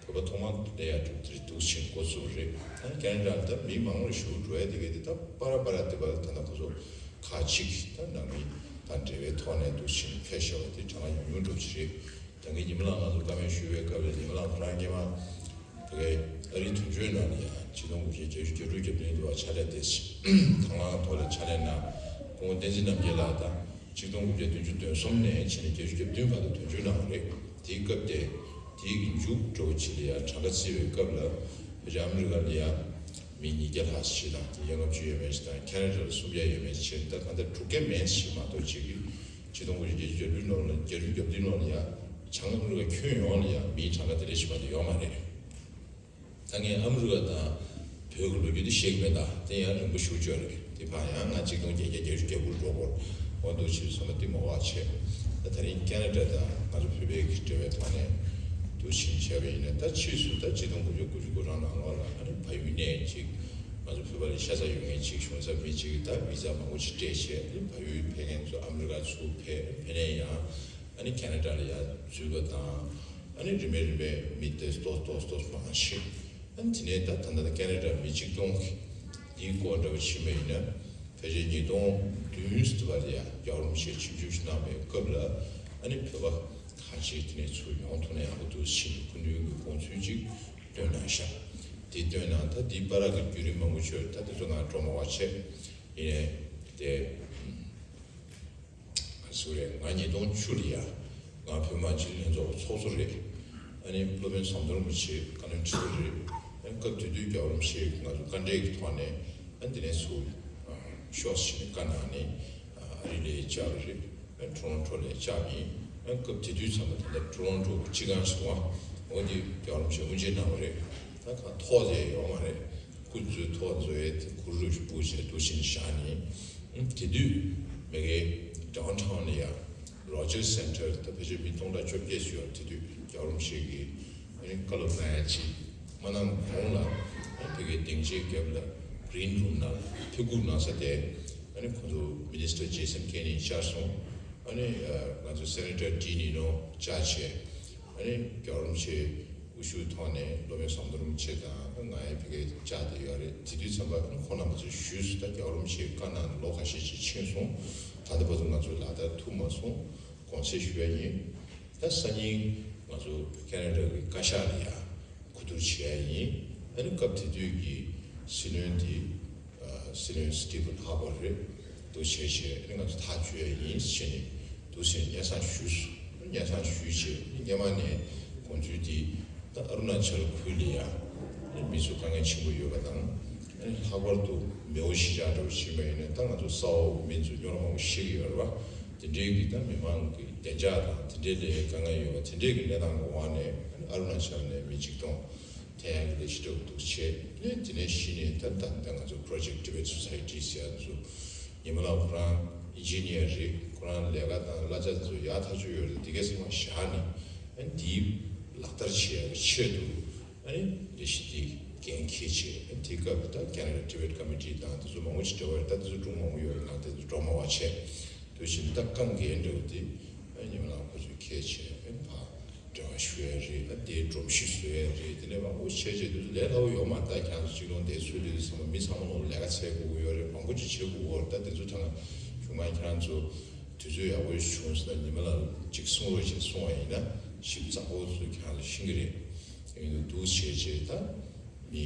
བོད་པ་ཐོག་མ་ལས་ཡ་གྲུབ་དེ་འདུག་བྱས་འགོ་ཚུགས་རེད། ཨ་ནི་ཁེ་ན་ཌ་ལ་ད་མི་མང་རུ་ཞུ་འགྲོ་ཡ་དེ་གས་དེ་ད་པར་པར་དེ་བ་ད་ད་ཁོང་ཚོ་ཁག་ཅིག་ད་ནང་མི་དང་འབྲེལ་བའི་ཐོག་ནས་འདུག་བྱས་ཕེབས་བཞག་པ་དེ་གྲངས་ཉུང་ཉུང་འགྲོ་གི་རེད། ད་གིན་ཉི་མ་ལགས་ང་ཚོ་བཀའ་མོལ་ཞུ་བའི་སྐབས་ལ་ཉི་མ་ལགས་ཁོ་རང་སྔོན་མ་ཕ་གིའི་ཨ་རིའི་དོན་གཅོད་ནང་ལ་ཡང་ཆིག་སྟོང་དགུ་བརྒྱ་བརྒྱད་ཅུ་གྱ་དྲུག་གྱ་བདུན་དུ་བ་ཕྱག་ལས་དེ་དང་བླངས་ཐོག་ལ་ཕྱག་ལས་གནང་། སྐུ་ངོ་བསྟན་འཛིན་རྣམ་རྒྱལ་ལགས་དང་ ཆིག་སྟོང་དགུ་བརྒྱ་བདུན་ཅུ་དོན་གསུམ་ནས་བྱས་ནས་བརྒྱད་ཅུ་གྱ་བདུན་བར་དུ་དོན་གཅོད་གནང་བ་རེད། དེའི་སྐབས་དེ་དེའི་གི་མཇུག་འགྲོ་བ་ཆེ་ལ་ཡ་གྲངས་ཀ་བརྩི་བའི་སྐབས་ལ་ཕལ་ཆེར་ཨ་མི་རི་ཀ་ལ་ཡ་མི་ཉིས་བརྒྱ་ལྷག་ཞིག་དང་དེ་ཡ་ལྔ་བཅུ་ཡས་མས་ཞིག་དང་ཁེ་ན་ཌ་ལ་སུམ་བརྒྱ་ཡས་མས་ཞིག་བྱས་ད་གང་ལྟར་དྲུག་བརྒྱ་མན་ཞིག་མ་གཏོགས་ཅིག་གི་ཆིག་སྟོང་དགུ་བརྒྱ་བརྒྱད་ཅུ་གྱ་བདུན་ལོ་ལ་བརྒྱད་ཅུ་གྱ་བདུན་ལོ་ལ་ཡ་བྱང་ཨ་མི་རི་ཀ་ཁྱོན་ཡོངས་ལ་ཡ་མིའི་གྲངས་ཀ་དེ་འདྲ་ཞིག་མ་གཏོགས་ཡོད་མ་རེད། ད་ངས་ཨ་མི་རི་ཀ་དང་བོད་ཀྱི་ལོ་རྒྱུས་འདི་ཤེས་ཀྱི་མེད། ད་དེ་ཡང་རིང་པོ་ཞེ་པོ་ཅིག་རེད། དེ་ཕར་ཡང་ང་ཆིག་སྟོང་བརྒྱད་བརྒྱ་བརྒྱད་ཅུ་གྱ་དགུ་ལ་འགྲོ་དགོས། འོ་འདུག་ཕྱིར་སོང་ན་དེ་མ་བ་བྱས། ད་ད་རིང་ཁེ་ན་ཌ་དང་ང་ཚོ་བོད་པའི་གི་འབྲེལ་བའི་ཐོག་ནས་འདུག་ཕྱིན་བྱས་པ་ཡིན་ན། ད་ཕྱིས་སུ་ད་ཆིག་སྟོང་དགུ་བརྒྱ་དགུ་བཅུ་གོ་གྲངས་ནང་ལོགས་ལ་ཨ་ནི་བལ་ཡུལ་ནས་ཅིག་ང་ཚོ་བོད་པ་ལ་ཤ་ཚ་ཡོད་མཁན་ཅིག་གཞུང་ཚབ་མི་ཅིག་ད་བི་ཛ་མང་པོ་ཅིག་སྤྲད་བྱས་ཨ་ནི་བལ་ཡུལ་ཕེབས་མཁན་ཚོ་ཨ་མི་རི་ཀ་ཚུར་ཕེབས། ཕེབས་ནས་ཡང་ཨ་ནི་ཁེ་ན་ཌ་ལ་ཡར་འཛུལ་བ་དང་། ཨ་ནི་རིམ་པས་རིམ་པས་མི་དེ་ཏོག་ཏོག་ཏོག་མང་ཞིག་ཨ་ནི་དེ་ནས་ད་ད་ལྟ་ཁེ་ན་ཌ་མི་ཆིག་སྟོང་འདིའི་སྐོར་འདྲ་བོ་ཕྱིན་པ་ཡིན་ན། ཕལ་ཆེར་ཉིས་སྟོང་བདུན་ཙམ་བར་ཡ་རྒྱལ་བ་རིན་པོ་ཆེ་ཆིབས་བསྒྱུར་ཞིག་གནང་བའི་སྐབས་ལ་ཨ་ནི་བོད་པ་ཁ་ཤས་དེ་ནས་ཚུར་ཡོང་ཐུབ་ན་ཡག་པོ་འདུག་ཕྱིན། སྐུ་མདུན་གྱི་དགོངས་ཚུལ་ཅིག་བཏོན་གནང་ཤག་དེ་བཏོན་གནང་། ད་འདི་བར་གྱི་བརྒྱུད་རིམ་མང་པོ་ཅིག་ད་དེ་ཚོ་ནང་འགྲོ་མ་བ་བྱས། ཡིན་ནའི་དེ། ང་སུ་རེད། ང་ཉིས་སྟོང་བཅུ་ལ་ཡ་ང་བོད་མི་མང་སྤྱི་འཐུས་ལྷན་ཚོགས་ཚོགས་གཙོ་རེད། ཨ་ནི་སློབ་དཔོན་ཟམ་གདོང་རིན་པོ་ཆེ་བཀའ་བློན་ཁྲི་པ་རེད། ཨ་ནི་སྐབས་དེ་དུས་རྒྱལ་བ་རིན་པོ་ཆེས་ང་ཚོ་བཀའ་འབྲེལ་གྱི་ཐོག་ནས་ཨ་ནི་འདི་ནས་ཚུར་ཤོག་ཟེར་ནས་བཀའ་གནང་ནས་ཨ་རི་ལ་བཅར་བ་རེད། ཨ་ནི་ཊོ་རོན་ཊོ་ལ་བཅར་བ་ཡིན། ཨ་ནི་སྐབས་དེ་དུས་ཙམ་པ་ད་ལྟ་ཊོ་རོན་ཊོ་གི་སྤྱི་ཁང་ཞིག་འོ་འདི་རྒྱལ་བ་རིན་པོ་ཆེས་དབུ་འབྱེད་གནང་བ་རེད། ད་གང་ཐོག་དེ་ཡོད་མ་རེད། སྐུ་མཛོད་ཐོག་མཛོད་དེ་གུ་རུ་རུ་བཞག་ནས། དེ་དུས་མ་གི་ཌའུན་ཊའུན་ལ་ཡ་རོ་ཇར་སེན་ཊར་ད་ཕལ་ཆེར་མི་སྟོང་ཕྲག་བཅོ་བརྒྱད་ཅིག་ཡོད། དེ་དུས་རྒྱལ་བ་རིན་པོ་ཆེ་གིས་ཨ་ནི་བཀའ་སློབ་གནང་ཡ་ཅིག་མ་གནང་གོང་ལ་ཨ་ནི་ཕ་གིའི་སྡིངས་ཆའི་རྒྱབ་ལ་གི་རིན་རུམ་ནང་ཕེབས་སྒུག་གནང་ས་དེ་ཨ་ནི་ཁོང་ཚོ་མི་ནི་སི་ཊར་ཇེ་སན་ཁེ་ནི་བཅར་སོང་། ཨ་ནི་ང་ཚོ་སེ་ནེ་ཊར་ཌི་ནི་ནོ་བཅར་བྱས། ཨ་ནི་རྒྱལ་བ་རིན་པོ་ཆེ་དབུ་བཞུགས་ཐོག་ནས་སློབ་དཔོན་ཟམ་གདོང་རིན་པོ་ཆེ་དང་ང་ཡང་ཕ་གིར་བཅར་བསྡད་ཡོད་རེད། དེ་དུས་ཙམ་པ་ཁོང་རྣམ་པ་ཚོས་ཞུས་སུ་ད་རྒྱལ་བ་རིན་པོ་ཆེའི་བཀའ་གནང་ནས་ལོ་ཁ་ཤས་ཅིག་ཕྱིན་སོང་། ད་ལྟ་བར་དུ་ང་ཚོ་ལག་བསྟར་ཐུབ་མ་སོང་། དགོངས་སེལ་ཞུ་ཡ་ཡིན། ད་སང་ཉིན་ང་ཚོ་ཁེ་ན་ཌ་གི་བཀའ་ཤག་ལ་ཡ་གོ་བསྡུར་བྱེད་ཡ་ཡིན། ཨ་ནི་སྐབས་དེ་དུས་ཀྱི་སྲིད་བློན་དེ་སྲིད་བློན་སི་ཊི་ཕན་ཧར་པར་རེད། འདུག་བྱས་བྱས་ཨ་ནི་ང་ཚོ་ཐག་གཅོད་ཡ་ཡིན་ཟེར་ནས་འདུག་ཟེར་སྙན་སེང་ཞུས་སོང་། སྙན་སེང་ཞུས་བྱས་སྔོན་མ་ནས་དགོངས་ཚུལ་དེ་ད་ཨ་རུ་ན་ཅལ་ཁུལ་ལ་ཡ་ཨ་ནི་མི་ཚོ་དཀའ་ངལ་ཆེན་པོ་ཡོད་པ་དང་། ཨ་ནི་ལྷག་པར་དུ་མེའོ་གཞིས་ཆགས་འདྲ་བོ་ཞིག་ཡིན་པ་ཡིན་ན་ད་ང་ཚོ་ས་འོག་མི་ཚོ་རྙོག་དྲ་མང་པོ་ཤེས་ཀྱི་ཡོད་རེད་བ། དེ་འདྲའི་གི་ད་མི་མང་གི་བདེ་འཇགས་དང་དེ་འདྲའི་ལ་དཀའ་ངལ་ཡོད་པ་དེ་འདྲའི་གི་གནས་སྟངས་ཀྱི་འོག་ནས་ཨ་ནི་ཨ་རུ་ན་ཅལ་ནས་མི་གཅིག་སྟོང་ཐེ་ཡང་གི་ལས་གཞི་འདྲ་བོ་འདུག་བྱས་ནས་དེ་ནས་གཞི་ནས་ད་ད་ལྟ་ང་ཚོ་Project Tibet Society ཟེར་ཡ་ཚོ་ཉི་མ་ལགས་ཁོ་རང་ཨིན་ཇི་ནི་ཡར་རེད། ཁོ་རང་ལས་ཀ་དང་གླ་ཆ་དེ་ཚོ་ཡག་ཐག་ཆོད་ཡོད་རེད། དེ་གའི་ཚང་མ་བཞག་ནས་ཨ་ནི་དེའི་ལག་བསྟར་བྱེད་ཡ་གི་ཆེད་དུ་ཨ་ནི་ལས་གཞི་དེ་འགན་འཁྱེར་བྱས། ཨ་ནི་དེ་སྐབས་ད་Canada Tibet Committee དང་དེ་ཚོ་མང་པོ་ཅིག་འབྲེལ་བ་རེད། ད་དེ་ཚོ་སྒྲུང་མང་པོ་ཡོད་རེད། ང་དེ་ཚོ་སྒྲོག་མ་བ་བྱས། དེ་བཞིན་ད་རྐང་འགན་འདྲ་བོ་དེ་ཨ་ནི་ཉི་མ་ལགས་ཁོ་ཚོས་འཁྱེར་བྱས་ཨ་ནི་ཕར་འབྲེལ་བ་ཞུ་ཡ་རེད། ད་དེའི་སྒྲོམ་གཞི་བཟོ་ཡ་རེད། དེ་ནས་མང་པོ་བྱས་བྱས་དུས་ལས་སླ་པོ་ཡོད་མ་རེད། ད་ཁྱེད་རང་ཚོ་གཅིག་ལོང་དེ་ཚུད་དུས་ཚང་མ་མི་ཚང་མ་ལོག་ལས་ཀ་འཚོལ་དགོས་ཀྱི་ཡོད་རེད། མང་པོ་ཅིག་བྱེད་དགོས་ཀྱི་ཡོད་རེད། ད་དེ་ཚོ་ད་ང་གཞུག་མ་ཁྱེད་རང་ཚོ་དུས་ཚོད་ཡག་པོ་ཞིག་བྱུང་སོང་ན་ཉི་མ་ལ་གཅིག་གསུང་རོགས་བྱེད་གསུང་བ་ཡིན་ན་ཞིབ་ཚགས་པོ་ཚོ་ཁྱེད་རང་ཚོ་ཤེས་ཀྱི་རེད། ཡིན་དུས་འདུག་བྱས་བྱས་ད་མི་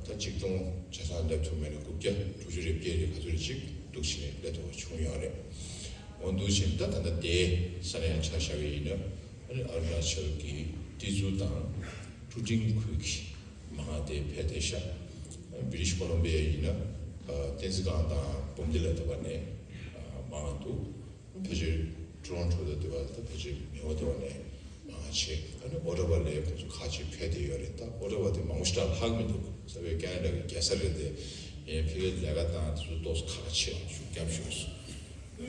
ད་གཅིག་སྟོང་ཆ་ཚང་སླེབས་ཐུབ་མེད་ན་དགུ་བརྒྱ་དྲུག་ཅུ་རེ་བརྒྱད་རེ་ག་ཚོད་རེ་གཅིག་འདུག་བྱས་ནས་སླེབས་ཐུབ་པ་བྱུང་ཡོད་རེད། འོ་འདུག་བྱས་ད་ད་ལྟ་དེ་ས་ནས་ཡང་ཆ་བཞག་གི་ཡིན་ན། ཨ་ནི་ཨ་རུ་ན་ཅལ་གྱི་ཏི་ཙུ་དང་ཀྲུ་ཀྲིང་ཁུལ་གྱི་མང་དེ་ཕེབས་བསྡད་ཤག་བྷི་རི་ཊིཤ་ཀོ་ལོམ་བི་ཡ་ཡིན་ན་བསྟན་འཛིན་སྒང་དང་འབུམ་སྡེ་ལ་དེ་བ་ནས་མང་འདུག་ཕལ་ཆེར་ཊོ་རོན་ཊོ་དང་དེ་བ་ད་ཕལ་ཆེར་མེའོ་དེ་བ་ནས་མང་ཆེ། ཨ་ནི་ཨོ་ཊ་ཝ་ལ་ཁོང་ཚོ་ཁག་ཅིག་ཕེབས་བསྡད་ཡོད་རེད། ད་ཨོ་ཊ་ཝ་དེ་མང་པོ་ཞེ་དྲག་ལྷག་མི་འདུག་ས་བའི་ཁེ་ན་ཌ་གི་རྒྱལ་ས་རེད་དེ། ཡིན་ཕ་གིའི་ལས་ཀ་དང་དེ་ཚོ་ཏོག་ཙམ་ཁག་ཆེ་བ་ཞུ་རྒྱབ་ཞུ་སོང་།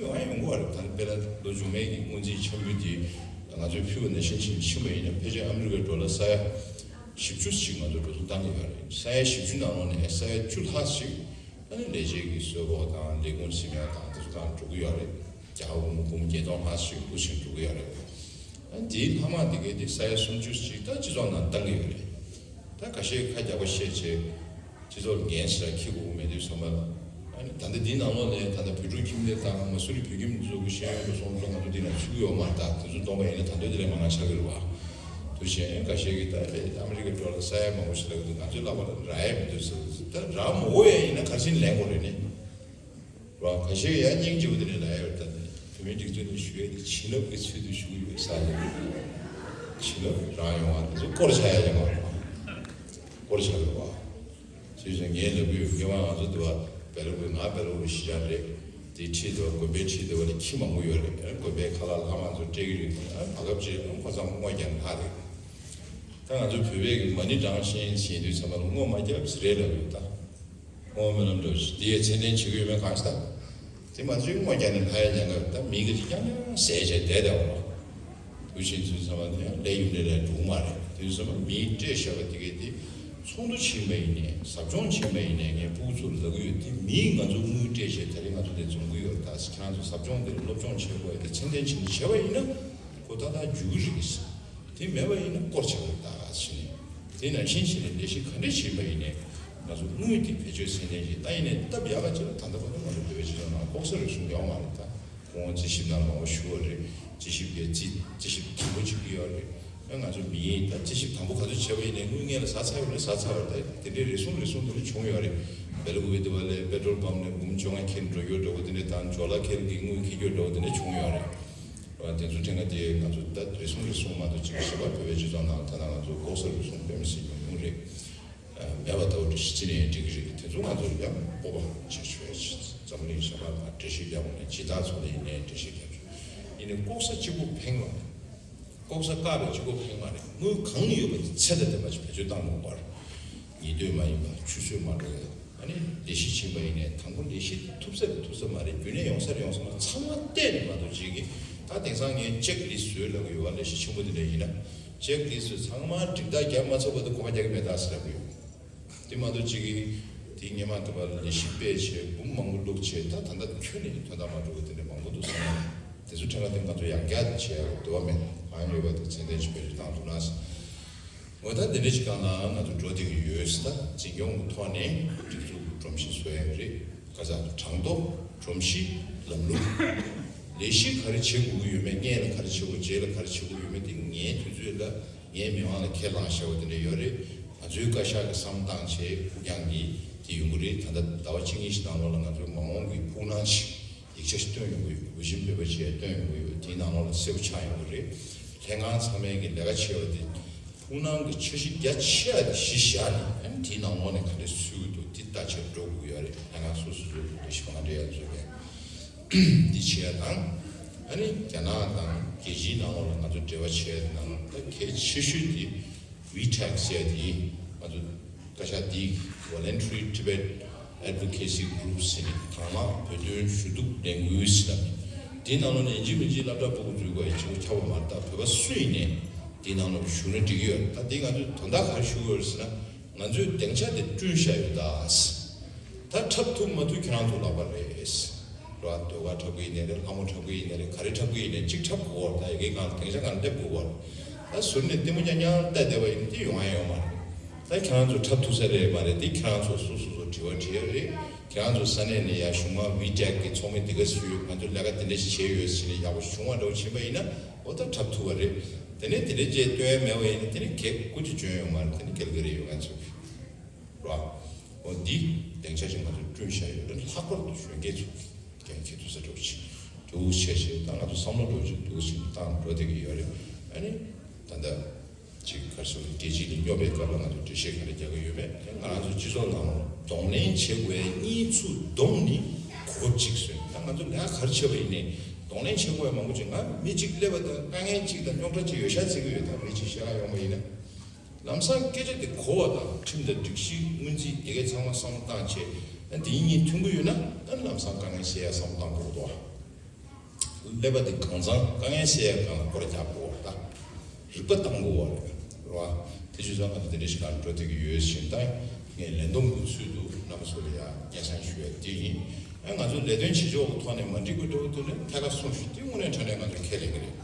ཡོང་ཡང་ཡོང་གི་བ་རེད། ད་དཔེར་ན་ལོ་མཇུག་མའི་གི་སྔོན་རྩིས་འཆར་འབུལ་དེ་ང་ཚོས་ཕུལ་བ་ནང་བཞིན་ཕྱིན་ཕྱིན་པ་ཡིན་ན་ཕལ་ཆེར་ཨ་མི་རི་ཀའི་ཌོ་ལར་ས་ཡ་བཞི་བཅུ་ཞིག་ང་ཚོ་འགྲོ་སོང་བཏང་གི་ཡོད་རེད། ས་ཡ་བཞི་བཅུ་ནང་ལོགས་ནས་ས་ཡ་བཅུ་ལྷག་ཞིག་ཨ་ནི་ལས་བྱེད་ཀྱི་གསོལ་ཕོགས་དང་ལས་ཁུངས་ཟིན་ཡ་དང་དེ་ཚོ་དང་འགྲོ་གི་ཡོད་རེད། རྒྱ་གར་འབུམ་བརྒྱད་སྟོང་ལྷག་ཞིག་འགྲོ་བཞིན་འགྲོ་གི་ཡོད་རེད། ཨ་ནི་དེའི་ལྷག་མ་དེ་གའི་དེ་ས་ཡ་སུམ་ཅུ་ཞིག་ད་སྤྱི་ཚོགས་ནང་བཏང་གི་ཡོད་རེད། ད་ཁ་ཤས་ཁ་རྒྱག་པ་བཤད་བྱས། སྤྱི་ཚོགས་འགན་ཞིག་ལ་འཁྱེར་དགོས་མེད་དུས་ཙམ་པ་ལ། ཨ་ནི་ད་ལྟ་འདིའི་ནང་ལོགས་ནས་ད་ལྟ་བོད་ཕྲུག་ཁྱིམ་སྡེ་དང་མ་སུ་རི་བོད་ཁྱིམ་འདི་ཚོ་གི་ཤེས་ཡོན་འགྲོ་སོང་ཚོ་ང་ཚོ་འདི་ལ་ཚུད་ཀྱི་ཡོད་མ་རེད། ད་དེ་ཚོ་བསྡོམས་པ་ཡིན་ན་ད་དུང་དེ་ལས་མང་ང་ཆགས་ཀྱི་རེད་བ། དུ་གཞན་ཁ་ཤས་ཀྱིས་ད་ལྟ་ཨ་མི་རི་ཀའི་འགྲོ་ལ་ས་ཡ་མང་པོ་ཞིག་ལ་གི་འདུག་ང་ཚོའི་ལག་པ་ལ་རག་ཡ་མི་འདུག་ཟེར། ད་རག་མ་དགོས་ཡ་ཡིན་ན་ག་རེ་བྱས་ནས་ལེན་དགོས་རེད་ནི། ར་ཁ་ཤས་ཀྱིས་ཡ་སྙིང་རྗེ་པོ་དེ་ནས་ལབ་ཡ་ཡོད་ད་ནི། མི་འགྲིག་ཚུལ་ནས་ཞུ་ཡས་དེ་བྱིན་རླབས་ཀྱི་ཚུལ་དུ་ཞུ་གི་ཡོད་ས་རེད། བྱིན་རླབས་རང་ཡོང་བ་དེ་ཚོ་སྐོར་ཆ་ཡ་ཡོང་བ་རེད། སྐོར་ཆ་ཡོད་པ། སོ་སོ་ངས་ལབ་གི་ཡོད། སྔོན་མ་ང་ཚོ་དུ་བ་བལ་པོའི་ང་བལ་པོ་གི་གཞིས་ཆགས་རེད། དེ་ཁྲིད་དུ་བ་དགོན་པའི་ཁྲིད་དུ་བ་ལ་ཁྱི་མང་པོ་ཡོད་རེད། དགོན་པའི་ཁ་ལག་ལྷ་མང་ཚོ་སྤྲད་གི་རེད། བར་སྐབས་ཅིག་ཁོ་ཚང་སྔོ་རྒྱག་ནས་ལྷག་རེད། ད་ང་ཚོ་བོད་པའི་གི་མ་ཎི་བགྲང་ཤེས་ཤེས་དུས་ཚང་མ་ལ་སྔོ་མ་རྒྱབ་ཟེར་རེད་ལབ་ཡོད་ད། སྔོ་སྨོན་ལམ་འགྲོ་ཞིག་དེ་ཡས་ཚད་ལྡན་བྱེད་ཀྱི་ཡོད་མེད་གང་ཞིག་ད། དེ་མ་ཚོས་སྔོ་རྒྱག་ནས་ལྷ་ཡ་ཉན་ག་ད་མི་གི་ཅིག་ཀྱང་ཀྱང་ཟས་བྱས་བསྡད་བསྡད་པ། དུས་ཕྱིན་ཚུལ་ཚང་མ་དེ་ཡང་ལས་ཡུན་རེ་ལས་འགྲོ་གི་མ་རེད། དུས་ཚང་མ་མིའི་སྤྲད་བཞག་པ་དེ་གས་དེ་ཚོགས་འདུ་ཕྱིན་པ་ཡིན་ནའི་ཟབ་སྦྱོང་ཕྱིན་པ་ཡིན་ནའི་ངས་ཕྲུ་གུ་ཚོར་ལབ་ཀྱི་ཡོད། དེ་མིས་ང་ཚོ་དངུལ་སྤྲད་བྱས་ད་རེས་ང་ཚོ་དེ་འཛོམས་ཀྱི་ཡོད་རེད། ད་ཁྱེད་རང་ཚོ་ཟབ་སྦྱོང་དེ་སློབ་སྦྱོང་བྱེད་དགོས་ཡ་དེ་ཚད་ལྡན་བྱེད་ནས་བྱས་པ་ཡིན་ན་ཁོ་ཏག་ཏག་འཇུག་གི་རེད། དེ་མེད་པ་ཡིན་ན་སྐོར་ཆགས་ཀྱི་ད་ཕྱིན་ནས། དེ་ནང་བཞིན་བྱས་ནས་ལས་གཞི་ག་འདྲས་བྱེད་པ་ཡིན་ནའི་ང་ཚོ་དངུལ་དེ་བེད་སྤྱོད་ཚད་ལྡན་ཞིག་ད་ཡིན་ནའི་སྟབས་ཡག་ག་ཅིག་ལ་ད་ལྟ་བར་དུ་ང་ཚོ་བོད་པའི་སྤྱི་ཚོགས་ནང་ལ་ལྐོག་ཟ་རུལ་སུངས་ཡོད་མ་རེད་ད། ཁོང་རྩིས་ཞིབ་ནང་མང་པོ་ཞུ་བ་རེད། རྩིས་ཞིབ་པས་རྩིས་རྩིས་ཞིབ་དང་པོ་བྱེད་ཀྱི་ཡོད་རེད། ཨ་ང་ཚོ་མི་ཡིན་ད་རྩིས་ཞིབ་དང་པོ་ག་ཚོད་བྱས་པ་ཡིན་ནའི་དངུལ་སྔོན་ལ་ཟ་ཚར་ཡོད་རེད། ཟ་ཚར་བ་རེད། དེ་འདྲའི་རེ་ཟུང་རེ་ཟུང་དེ་འདྲ་བྱུང་ཡོད་རེད། བལ་པོ་བི་དུ་བ་ལས་པེ་ཊོལ་པམ་ནས་འབུམ་བཅོ་ལྔ་ཁྱེར་འགྲོ་རྒྱུ་འདྲ་བོ་དེ་འདྲ་དང་ཇོ་ལ་ཁེལ་གྱི་དངུལ་འཁྱེར་རྒྱུ་འདྲ་བོ་དེ་འདྲ་བྱུང་ཡོད་རེད། དེ་ཚོ་ཕྲན་ཁ་དེ་ང་ཚོ་ད་རེ་ཟུང་རེ་ཟུང་མ་གཏོགས་ཅིག་ཞིབ་པ་བོད་པའི་སྤྱི་ཚོགས་ནང་ད་ལྟ་ང་ཚོ་ལྐོག་ཟ་རུལ་སུངས་དཔེ་མི་སྲིད་ཉུང་ཉུང་རེད། མེད་པ་ལྟ་བུ་འདྲ་ཞིག་ཅི་ནས་འགྲིག་གི་རེད། དེ་ཚོ་ང་ཚོ་ཡང་སྤོབས་པ་བྱེད་ཆོག་ཡ་ཅིག་འཛམ་གླིང་གཞན་པ་དང་འགྲེལ་བཤད་རྒྱག་དགོས་ནས་སྦྱིན་བདག་ཚོ་ལ་ཡིན་ནའི་འགྲེལ་བཤད་རྒྱག་ཆོག་ཡིན་ནའི་ལྐོག་ཟ་གཅིག་པོ་ཕན་མ་རེད། ལྐོག་ཟ་བཀག་པའི་གཅིག་པོ་ཕན་མ་རེད། དངུལ་གང་ཡོད་པ་དེ་ཚད་དང་ལྡན་པ་ཞིག་བེད་སྤྱོད་བཏང་དགོས་པ་རེད། ཉེས་འདོད་མ་ཡིན་པ་ཆུད་ཟོས་མ་འགྲོ་ཡ། ཨ་ནི་ལས་གཞི་ཕྱིན་པ་ཡིན་ནའི་དང་པོ་ལས་གཞི་ཐུབ་ས་རེད་ཐུབ་ས་མ་རེད། རྒྱུན་ནས་ཡོང་ས་རེད་ཡོང་ས་མ་རེད། ཚང་མ་བལྟས་ནས་མ་གཏོགས་ཅིག་གིས་ད་དེང་སང་ངས་ཅེག་ལིས་བཟོས་ལབ་ཀྱི་ཡོད་པ། ལས་གཞི་ཆེན་པོ་དེ་འདྲ་ཡིན་ན་ཅེག་ལིས་བཟོས་ཚང་མ་འགྲིག་ཐག་རྒྱབ་མ་ཚར་བར་དུ་གོ་བ་རྒྱག་གི་མེད་ད་ཟེར་ལབ་ཀྱི་ཡོད། དེ་མ་གཏོགས་ཅིག་གིས་དེ་སྔོན་མ་དུ་བ་ལས་གཞི་སྤེལ་བྱས་འབུམ་མང་པོ་བླུགས་བྱས་ད་ད་ལྟ་ཁྱོན་ནས་དོན་དག་མ་འགྲོ་གི་དེ་འདྲ་མང་པོ་འདུག་བསམ་ན། དེ་ཚོ་ཕྲན་བུ་དེ་ང་ཚོ་ཡང་བསྐྱར་བྱས་འདུག་བ་མེད། གང་ཡོད་པ་དེ་ཚད་ལྡན་ཞིག་བེད་སྤྱོད་བཏང་ཐུབ་ན། འོ་ད་འདི་འདྲ་ཞིག་སྒང་ལ་ང་ཚོ་འགྲོ་བསྡད་ཀྱི་ཡོད་ཟེར། ད་འཛིན་སྐྱོང་གི་ཐོག་ནས་སྒྲིག་འཛུགས་སྒྲོམ་གཞི་བཟོ་ཡ་རེད། ག་ས་གྲངས་ཐོ། སྒྲོམ་གཞི། ལམ་ལུགས། ལས་གཞི་ག་རེ་བྱེད་དགོས་ཀྱི་ཡོད་མེད། སྔོན་ལ་ག་རེ་བྱེད་དགོས་རྗེས་ལ་ག་རེ་བྱེད་དགོས་ཡོད་མེད་དེ་ངའི་དུས་ཚོད་ལ་ངའི་མི་མང་ལ་ཁས་བླངས་བཞག་པ་དེ་འདྲ་ཡོད་རེད། ང་ཚོའི་བཀའ་ཤག་གི་བསམ་སྟངས་བྱས་ཕུགས་རྒྱང་གི་དེ་ཡོང་གི་རེད། ད་ལྟ་ཟླ་བ་གཅིག་གཉིས་ཤིག་ནང་ལོགས་ལ་ང་ཚོའི་མ་འོངས་ཀྱི་ཕུགས་གནང་ཞིག་ཡིག་ཆ་ཞིག་བཏོན་ཡོང་གི་ཡོད། vision paper་ཅིག་བཏོན་ཡོང་གི་ཡོད། དེའི་ནང་ལོགས་ལ་གསལ་པོ་ཆགས་ཡོང་གི་རེད། ལྷན་ཁང་ཚང་མས་ཀྱི་ལས་ཀ་བྱས་པ་དེ་ཕུགས་གནང་གི་འཆར་གཞི་རྒྱ་ཆེ་བ་དེ་གཞི་བཞག་ནས་ཨ་ནི་དེའི་ནང་ལོགས་ནས་ག་འདྲས་ཚུད་ཀྱི་འདུག་དེ་ལྟ་བྱེད་འགྲོ་དགོས་ཀྱི་ཡོད་རེད། ལྷན་ཁང་སོ་སོ་སོ་སོ་ལས་གཞི་གང་འདྲས་ཡར་བཟོ་མཁན་འདི་བྱེད་ཡ་དང་། ཨ་ནི་རྒྱ་ནག་དང་རྒྱལ་སྤྱིའི་ནང་ལོགས་ལ་ང་ཚོ་འབྲེལ་བ་བྱེད་ཡ་དེ་ནང་ལོགས་ད་གལ་ཆེ་ཤོས་དེ་ཝི་ཊེག་ཟེར་ཡ་དེ་ཡིན། ང་ཚོ་བཀའ་ཤག་འདི་Voluntary Tibet Advocacy Group་ཟེར་ནས་དང་བླངས་བོད་དོན་ཞུ་གཏུག་ལས་འགུལ་ཟེར་ལབ་ནས། འདིའི་ནང་ལོགས་ནས་ཡིན་གཅིག་མིན་གཅིག་སློབ་གྲྭ་ཕྲུ་གུ་འཛུལ་དགོས་ཡ་གཅིག་པོ་ཁྱབ་པ་མ་རེད། ད་བོད་པ་སུ་ཡིན་ནའི་འདིའི་ནང་ལོགས་ཞུགས་ན་འགྲིག་གི་ཡོད། ད་འདི་ང་ཚོས་དོན་དག་ག་རེ་ཞུ་དགོས་རེད་ཟེར་ན། ང་ཚོས་སྡིངས་ཆ་དེ་བསྐྲུན་བཞག་ཡོད་ད། ད་འཁྲབ་ཐུབ་མ་ཐུབ་ཁྱེད་རང་ཚོ་ལག་པ་རེད། རེད་བ། ཟློས་གར་འཁྲབ་གི་ཡིན་ནའི་རེད། ལྷ་མོ་འཁྲབ་གི་ཡིན་ནའི་རེད། ག་རེ་འཁྲབ་གི་ཡིན་ནའི་གཅིག་འཁྲབ་དགོས་པ་རེད། ད་ཡ་གི་སྒང་ལ་སྡིངས་ཆ་སྒང་ལ་སླེབས་དགོས་པ་རེད། ད་ཟུར་ནས་ལྟད་མོ་རྐྱང་རྐྱང་ལྟ་བསྡད་པ་ཡིན་ན་དེ་ཡོང་ཡ་ཡོད་མ་རེད། ད་ཁྱེད་རང་ཚོ་འཁྲབ་ཐུབ་ས་རེད་མ་རེད། དེ་ཁྱེད་རང་ཚོ་སོ་སོ་སོ་དྲི་བ་དྲི་ཡ་རེད། ཁྱེད་རང་ཚོ་ས་གནས་ནས་ཡ་གཞུང་མང་ཝི་ཊེག་གི་ཚོགས་མི་དེ་ག་སུ་ཡོད། ང་ཚོ་ལས་ཀ་དེ་འདྲ་ཞིག་བྱས་ཡོད་ཟེར་ནས་ཡག་པོ་བྱུང་བ་འདྲ་བོ་ཕྱིན་པ་ཡིན་ན་འོ་ད་འཁྲབ་ཐུབ་པ་རེད། དེ་ནས་དེ་འདྲ་བྱས་སྟོན་ཡ་མེད་པ་ཡིན་ན་དེ་ནས་གེགས་ཀུན་གྱིས་འཇོན་ཡོང་མ་རེད། དེ་ནས་གལ་ག་རེ་ཡོད། ང་ཚོ་ར། འོ་འདི་སྡིངས་ཆ་ཞིག་ང་ཚོ་བསྐྲུན་བཞག་ཡོད་རེད། ལྷག་པར་དུ་གཞོན་སྐྱེས་ཚོ་འགན་འཁྱེར་ཐུབ་ས་འདྲ་བོ་ཞིག་འདུག་བྱས་བྱས་ད་ང་ཚོ་བསམ་བློ་འདྲ་བོ་ཞིག་འདུག་ཞིག་བཏང་འགྲོ་བསྡད་ཀྱི་ཡོད་རེད། ཨ་ནི་ད་ལྟ་ཅིག་ག་རེ་ཟེར། རྒྱལ་སྤྱི་ལ་སྙོབ་པའི་སྐབས་ལ་ང་ཚོ་འགྲེལ་བཤད་ག་རེ་རྒྱག་གི་ཡོད་མེད། ང་རང་ཚོ་སྤྱི་ཚོགས་ནང་གདོང་ལེན་བྱེད་དགོས་ཡ་གཉིས་ཚུར་བསྡོམས་ནི་གོ་སྐབས་གཅིག་བཟོས། ད་ང་ཚོ་ལས་ཀ་ག་རེ་བྱས་པ་ཡིན་ནའི་གདོང་ལེན་བྱེད་དགོས་ཡ་མང་པོ་ཅིག་ང་མི་གཅིག་སླེབས་པ་དང་དཀའ་ངལ་གཅིག་དང་རྙོག་དྲ་གཅིག་ཡོད་ཤག་བརྩི་གི་ཡོད། ད་མི་གཅིག་བཤད་ཡོང་བ་ཡིན་ན། ལམ་སང་སྐད་ཆ་དེ་གོ་བ་དང་ཁྲིམས་དང་སྒྲིག་གཞི་སྔོན་རྩིས་དེ་གའི་ཚང་མ་བསམ་བློ་བཏང་བྱས་ཨ་འདི་གཉིས་མཐུན་གྱི་ཡོད་ན་ཨ་ལམ་སང་དཀའ་ངལ་སེལ་ཡ་བསམ་བློ་བཏང་དགོས་འདུག་བ། ཀླད་པ་དེ་གང་ཚང་དཀའ་ངལ་སེལ་ཡ་སྒང་ལ་སྐོར་རྒྱག་དགོས་བ། ད་རིག་པ་བཏང་དགོས་བ་རེད་བ། དེ་བྱས་ཙང་ང་ཚོ་དེ་འདྲ་ཞིག་སྒང་འགྲོ་བསྡད་ཀྱི་ཡོད་ཟེར་ད་ངས་ལས་བསྡོམས་ཀྱི་ཚུལ་དུ་རྣམ་པ་ཚོ་ལ་ཡ་སྙན་སེང་ཞུ་ཡ་དེ་ཡིན། ཨ་ང་ཚོ་ལས་དོན་བྱེད་ཕྱོགས་ཀྱི་ཐོག་ནས་མ་འགྲིག་པ་འདྲ་བོ་འདུག་ན་ཐད་ཀར་གསུངས་ཞུ། དེ་དངོས་གནས་དྲང་གནས་ང་ཚོ་ཁས་ལེན་གྱི་རེད།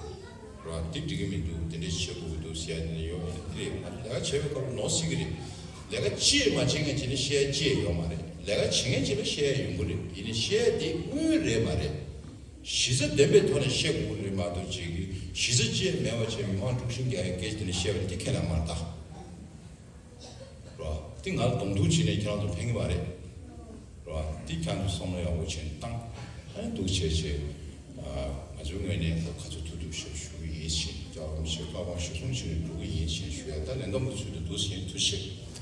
ར་འདི་འགྲིག་གི་མི་འདུག་འདི་འདྲ་བྱེད་དགོས་ཀྱི་འདུག་ཟེར་ཡ་དེ་འདྲ་ཡོད་མ་རེད། འདི་རེད། ང་ཚོ་ལས་ཀ་བྱེད་པའི་སྐབས་ལ་ནོར་སྲིད་ཀྱི་རེད། ལས་ཀ་ཅི་ཡང་མ་བྱེད་མཁན་བྱས་ནས་བཤད་ཡ་ཅི་ཡང་ཡོད་མ་རེད། ལས་ཀ་བྱེད་མཁན་བྱས་ན་བཤད་ཡ་ཡོང་གི་རེད། ཡིན་ནའི་བཤད་ཡ་དེ་དངུལ་རེད་མ་རེད། གཞི་རྩ་ལྡན་པའི་ཐོག་ནས་བཤད་དགོས་ཀྱི་རེད་མ་གཏོགས་ཅིག་གཞི་རྩ་ཅི་ཡང་མེད་པ་བྱས་མི་མང་དཀྲུག་ཤིང་རྒྱག་ཡ་སྐད་ཆ་དེ་འདྲ་བཤད་པ་དེ་ཁས་ལེན་མ་རེད་ད། རོ། འདི་ང་ལ་གདོང་ཐུག་བྱས་ནས་ཁྱེད་རང་ཚོ་ཕན་གྱི་མ་རེད། རོ། འདི་ཁྱེད་རང་ཚོ་བསམ་བློ་ཡག་པོ་བྱས་ནས་བཏང་། ཨ་ནི་འདུག་བྱས་བྱས། ང་ཚོའི་ངོས་ནས་ཁོ་ག་ཚོད་ཐུབ་ཐུབ་ཞིག་ཞུ་གི་ཡིན་ཞེས་རྒྱལ་བ་རིན་པོ་ཆེ་བཀའ་དགོངས་གཞིར་བཟུང་བྱས་ནས་འགྲོ་གི་ཡིན་ཞེས་ཞུ་ཡ། ད་ལས་བསྡོམས་ཀྱི་ཚུལ་དུ་འདུག་ཟེར་ཐུགས་རྗེ་ཆེ།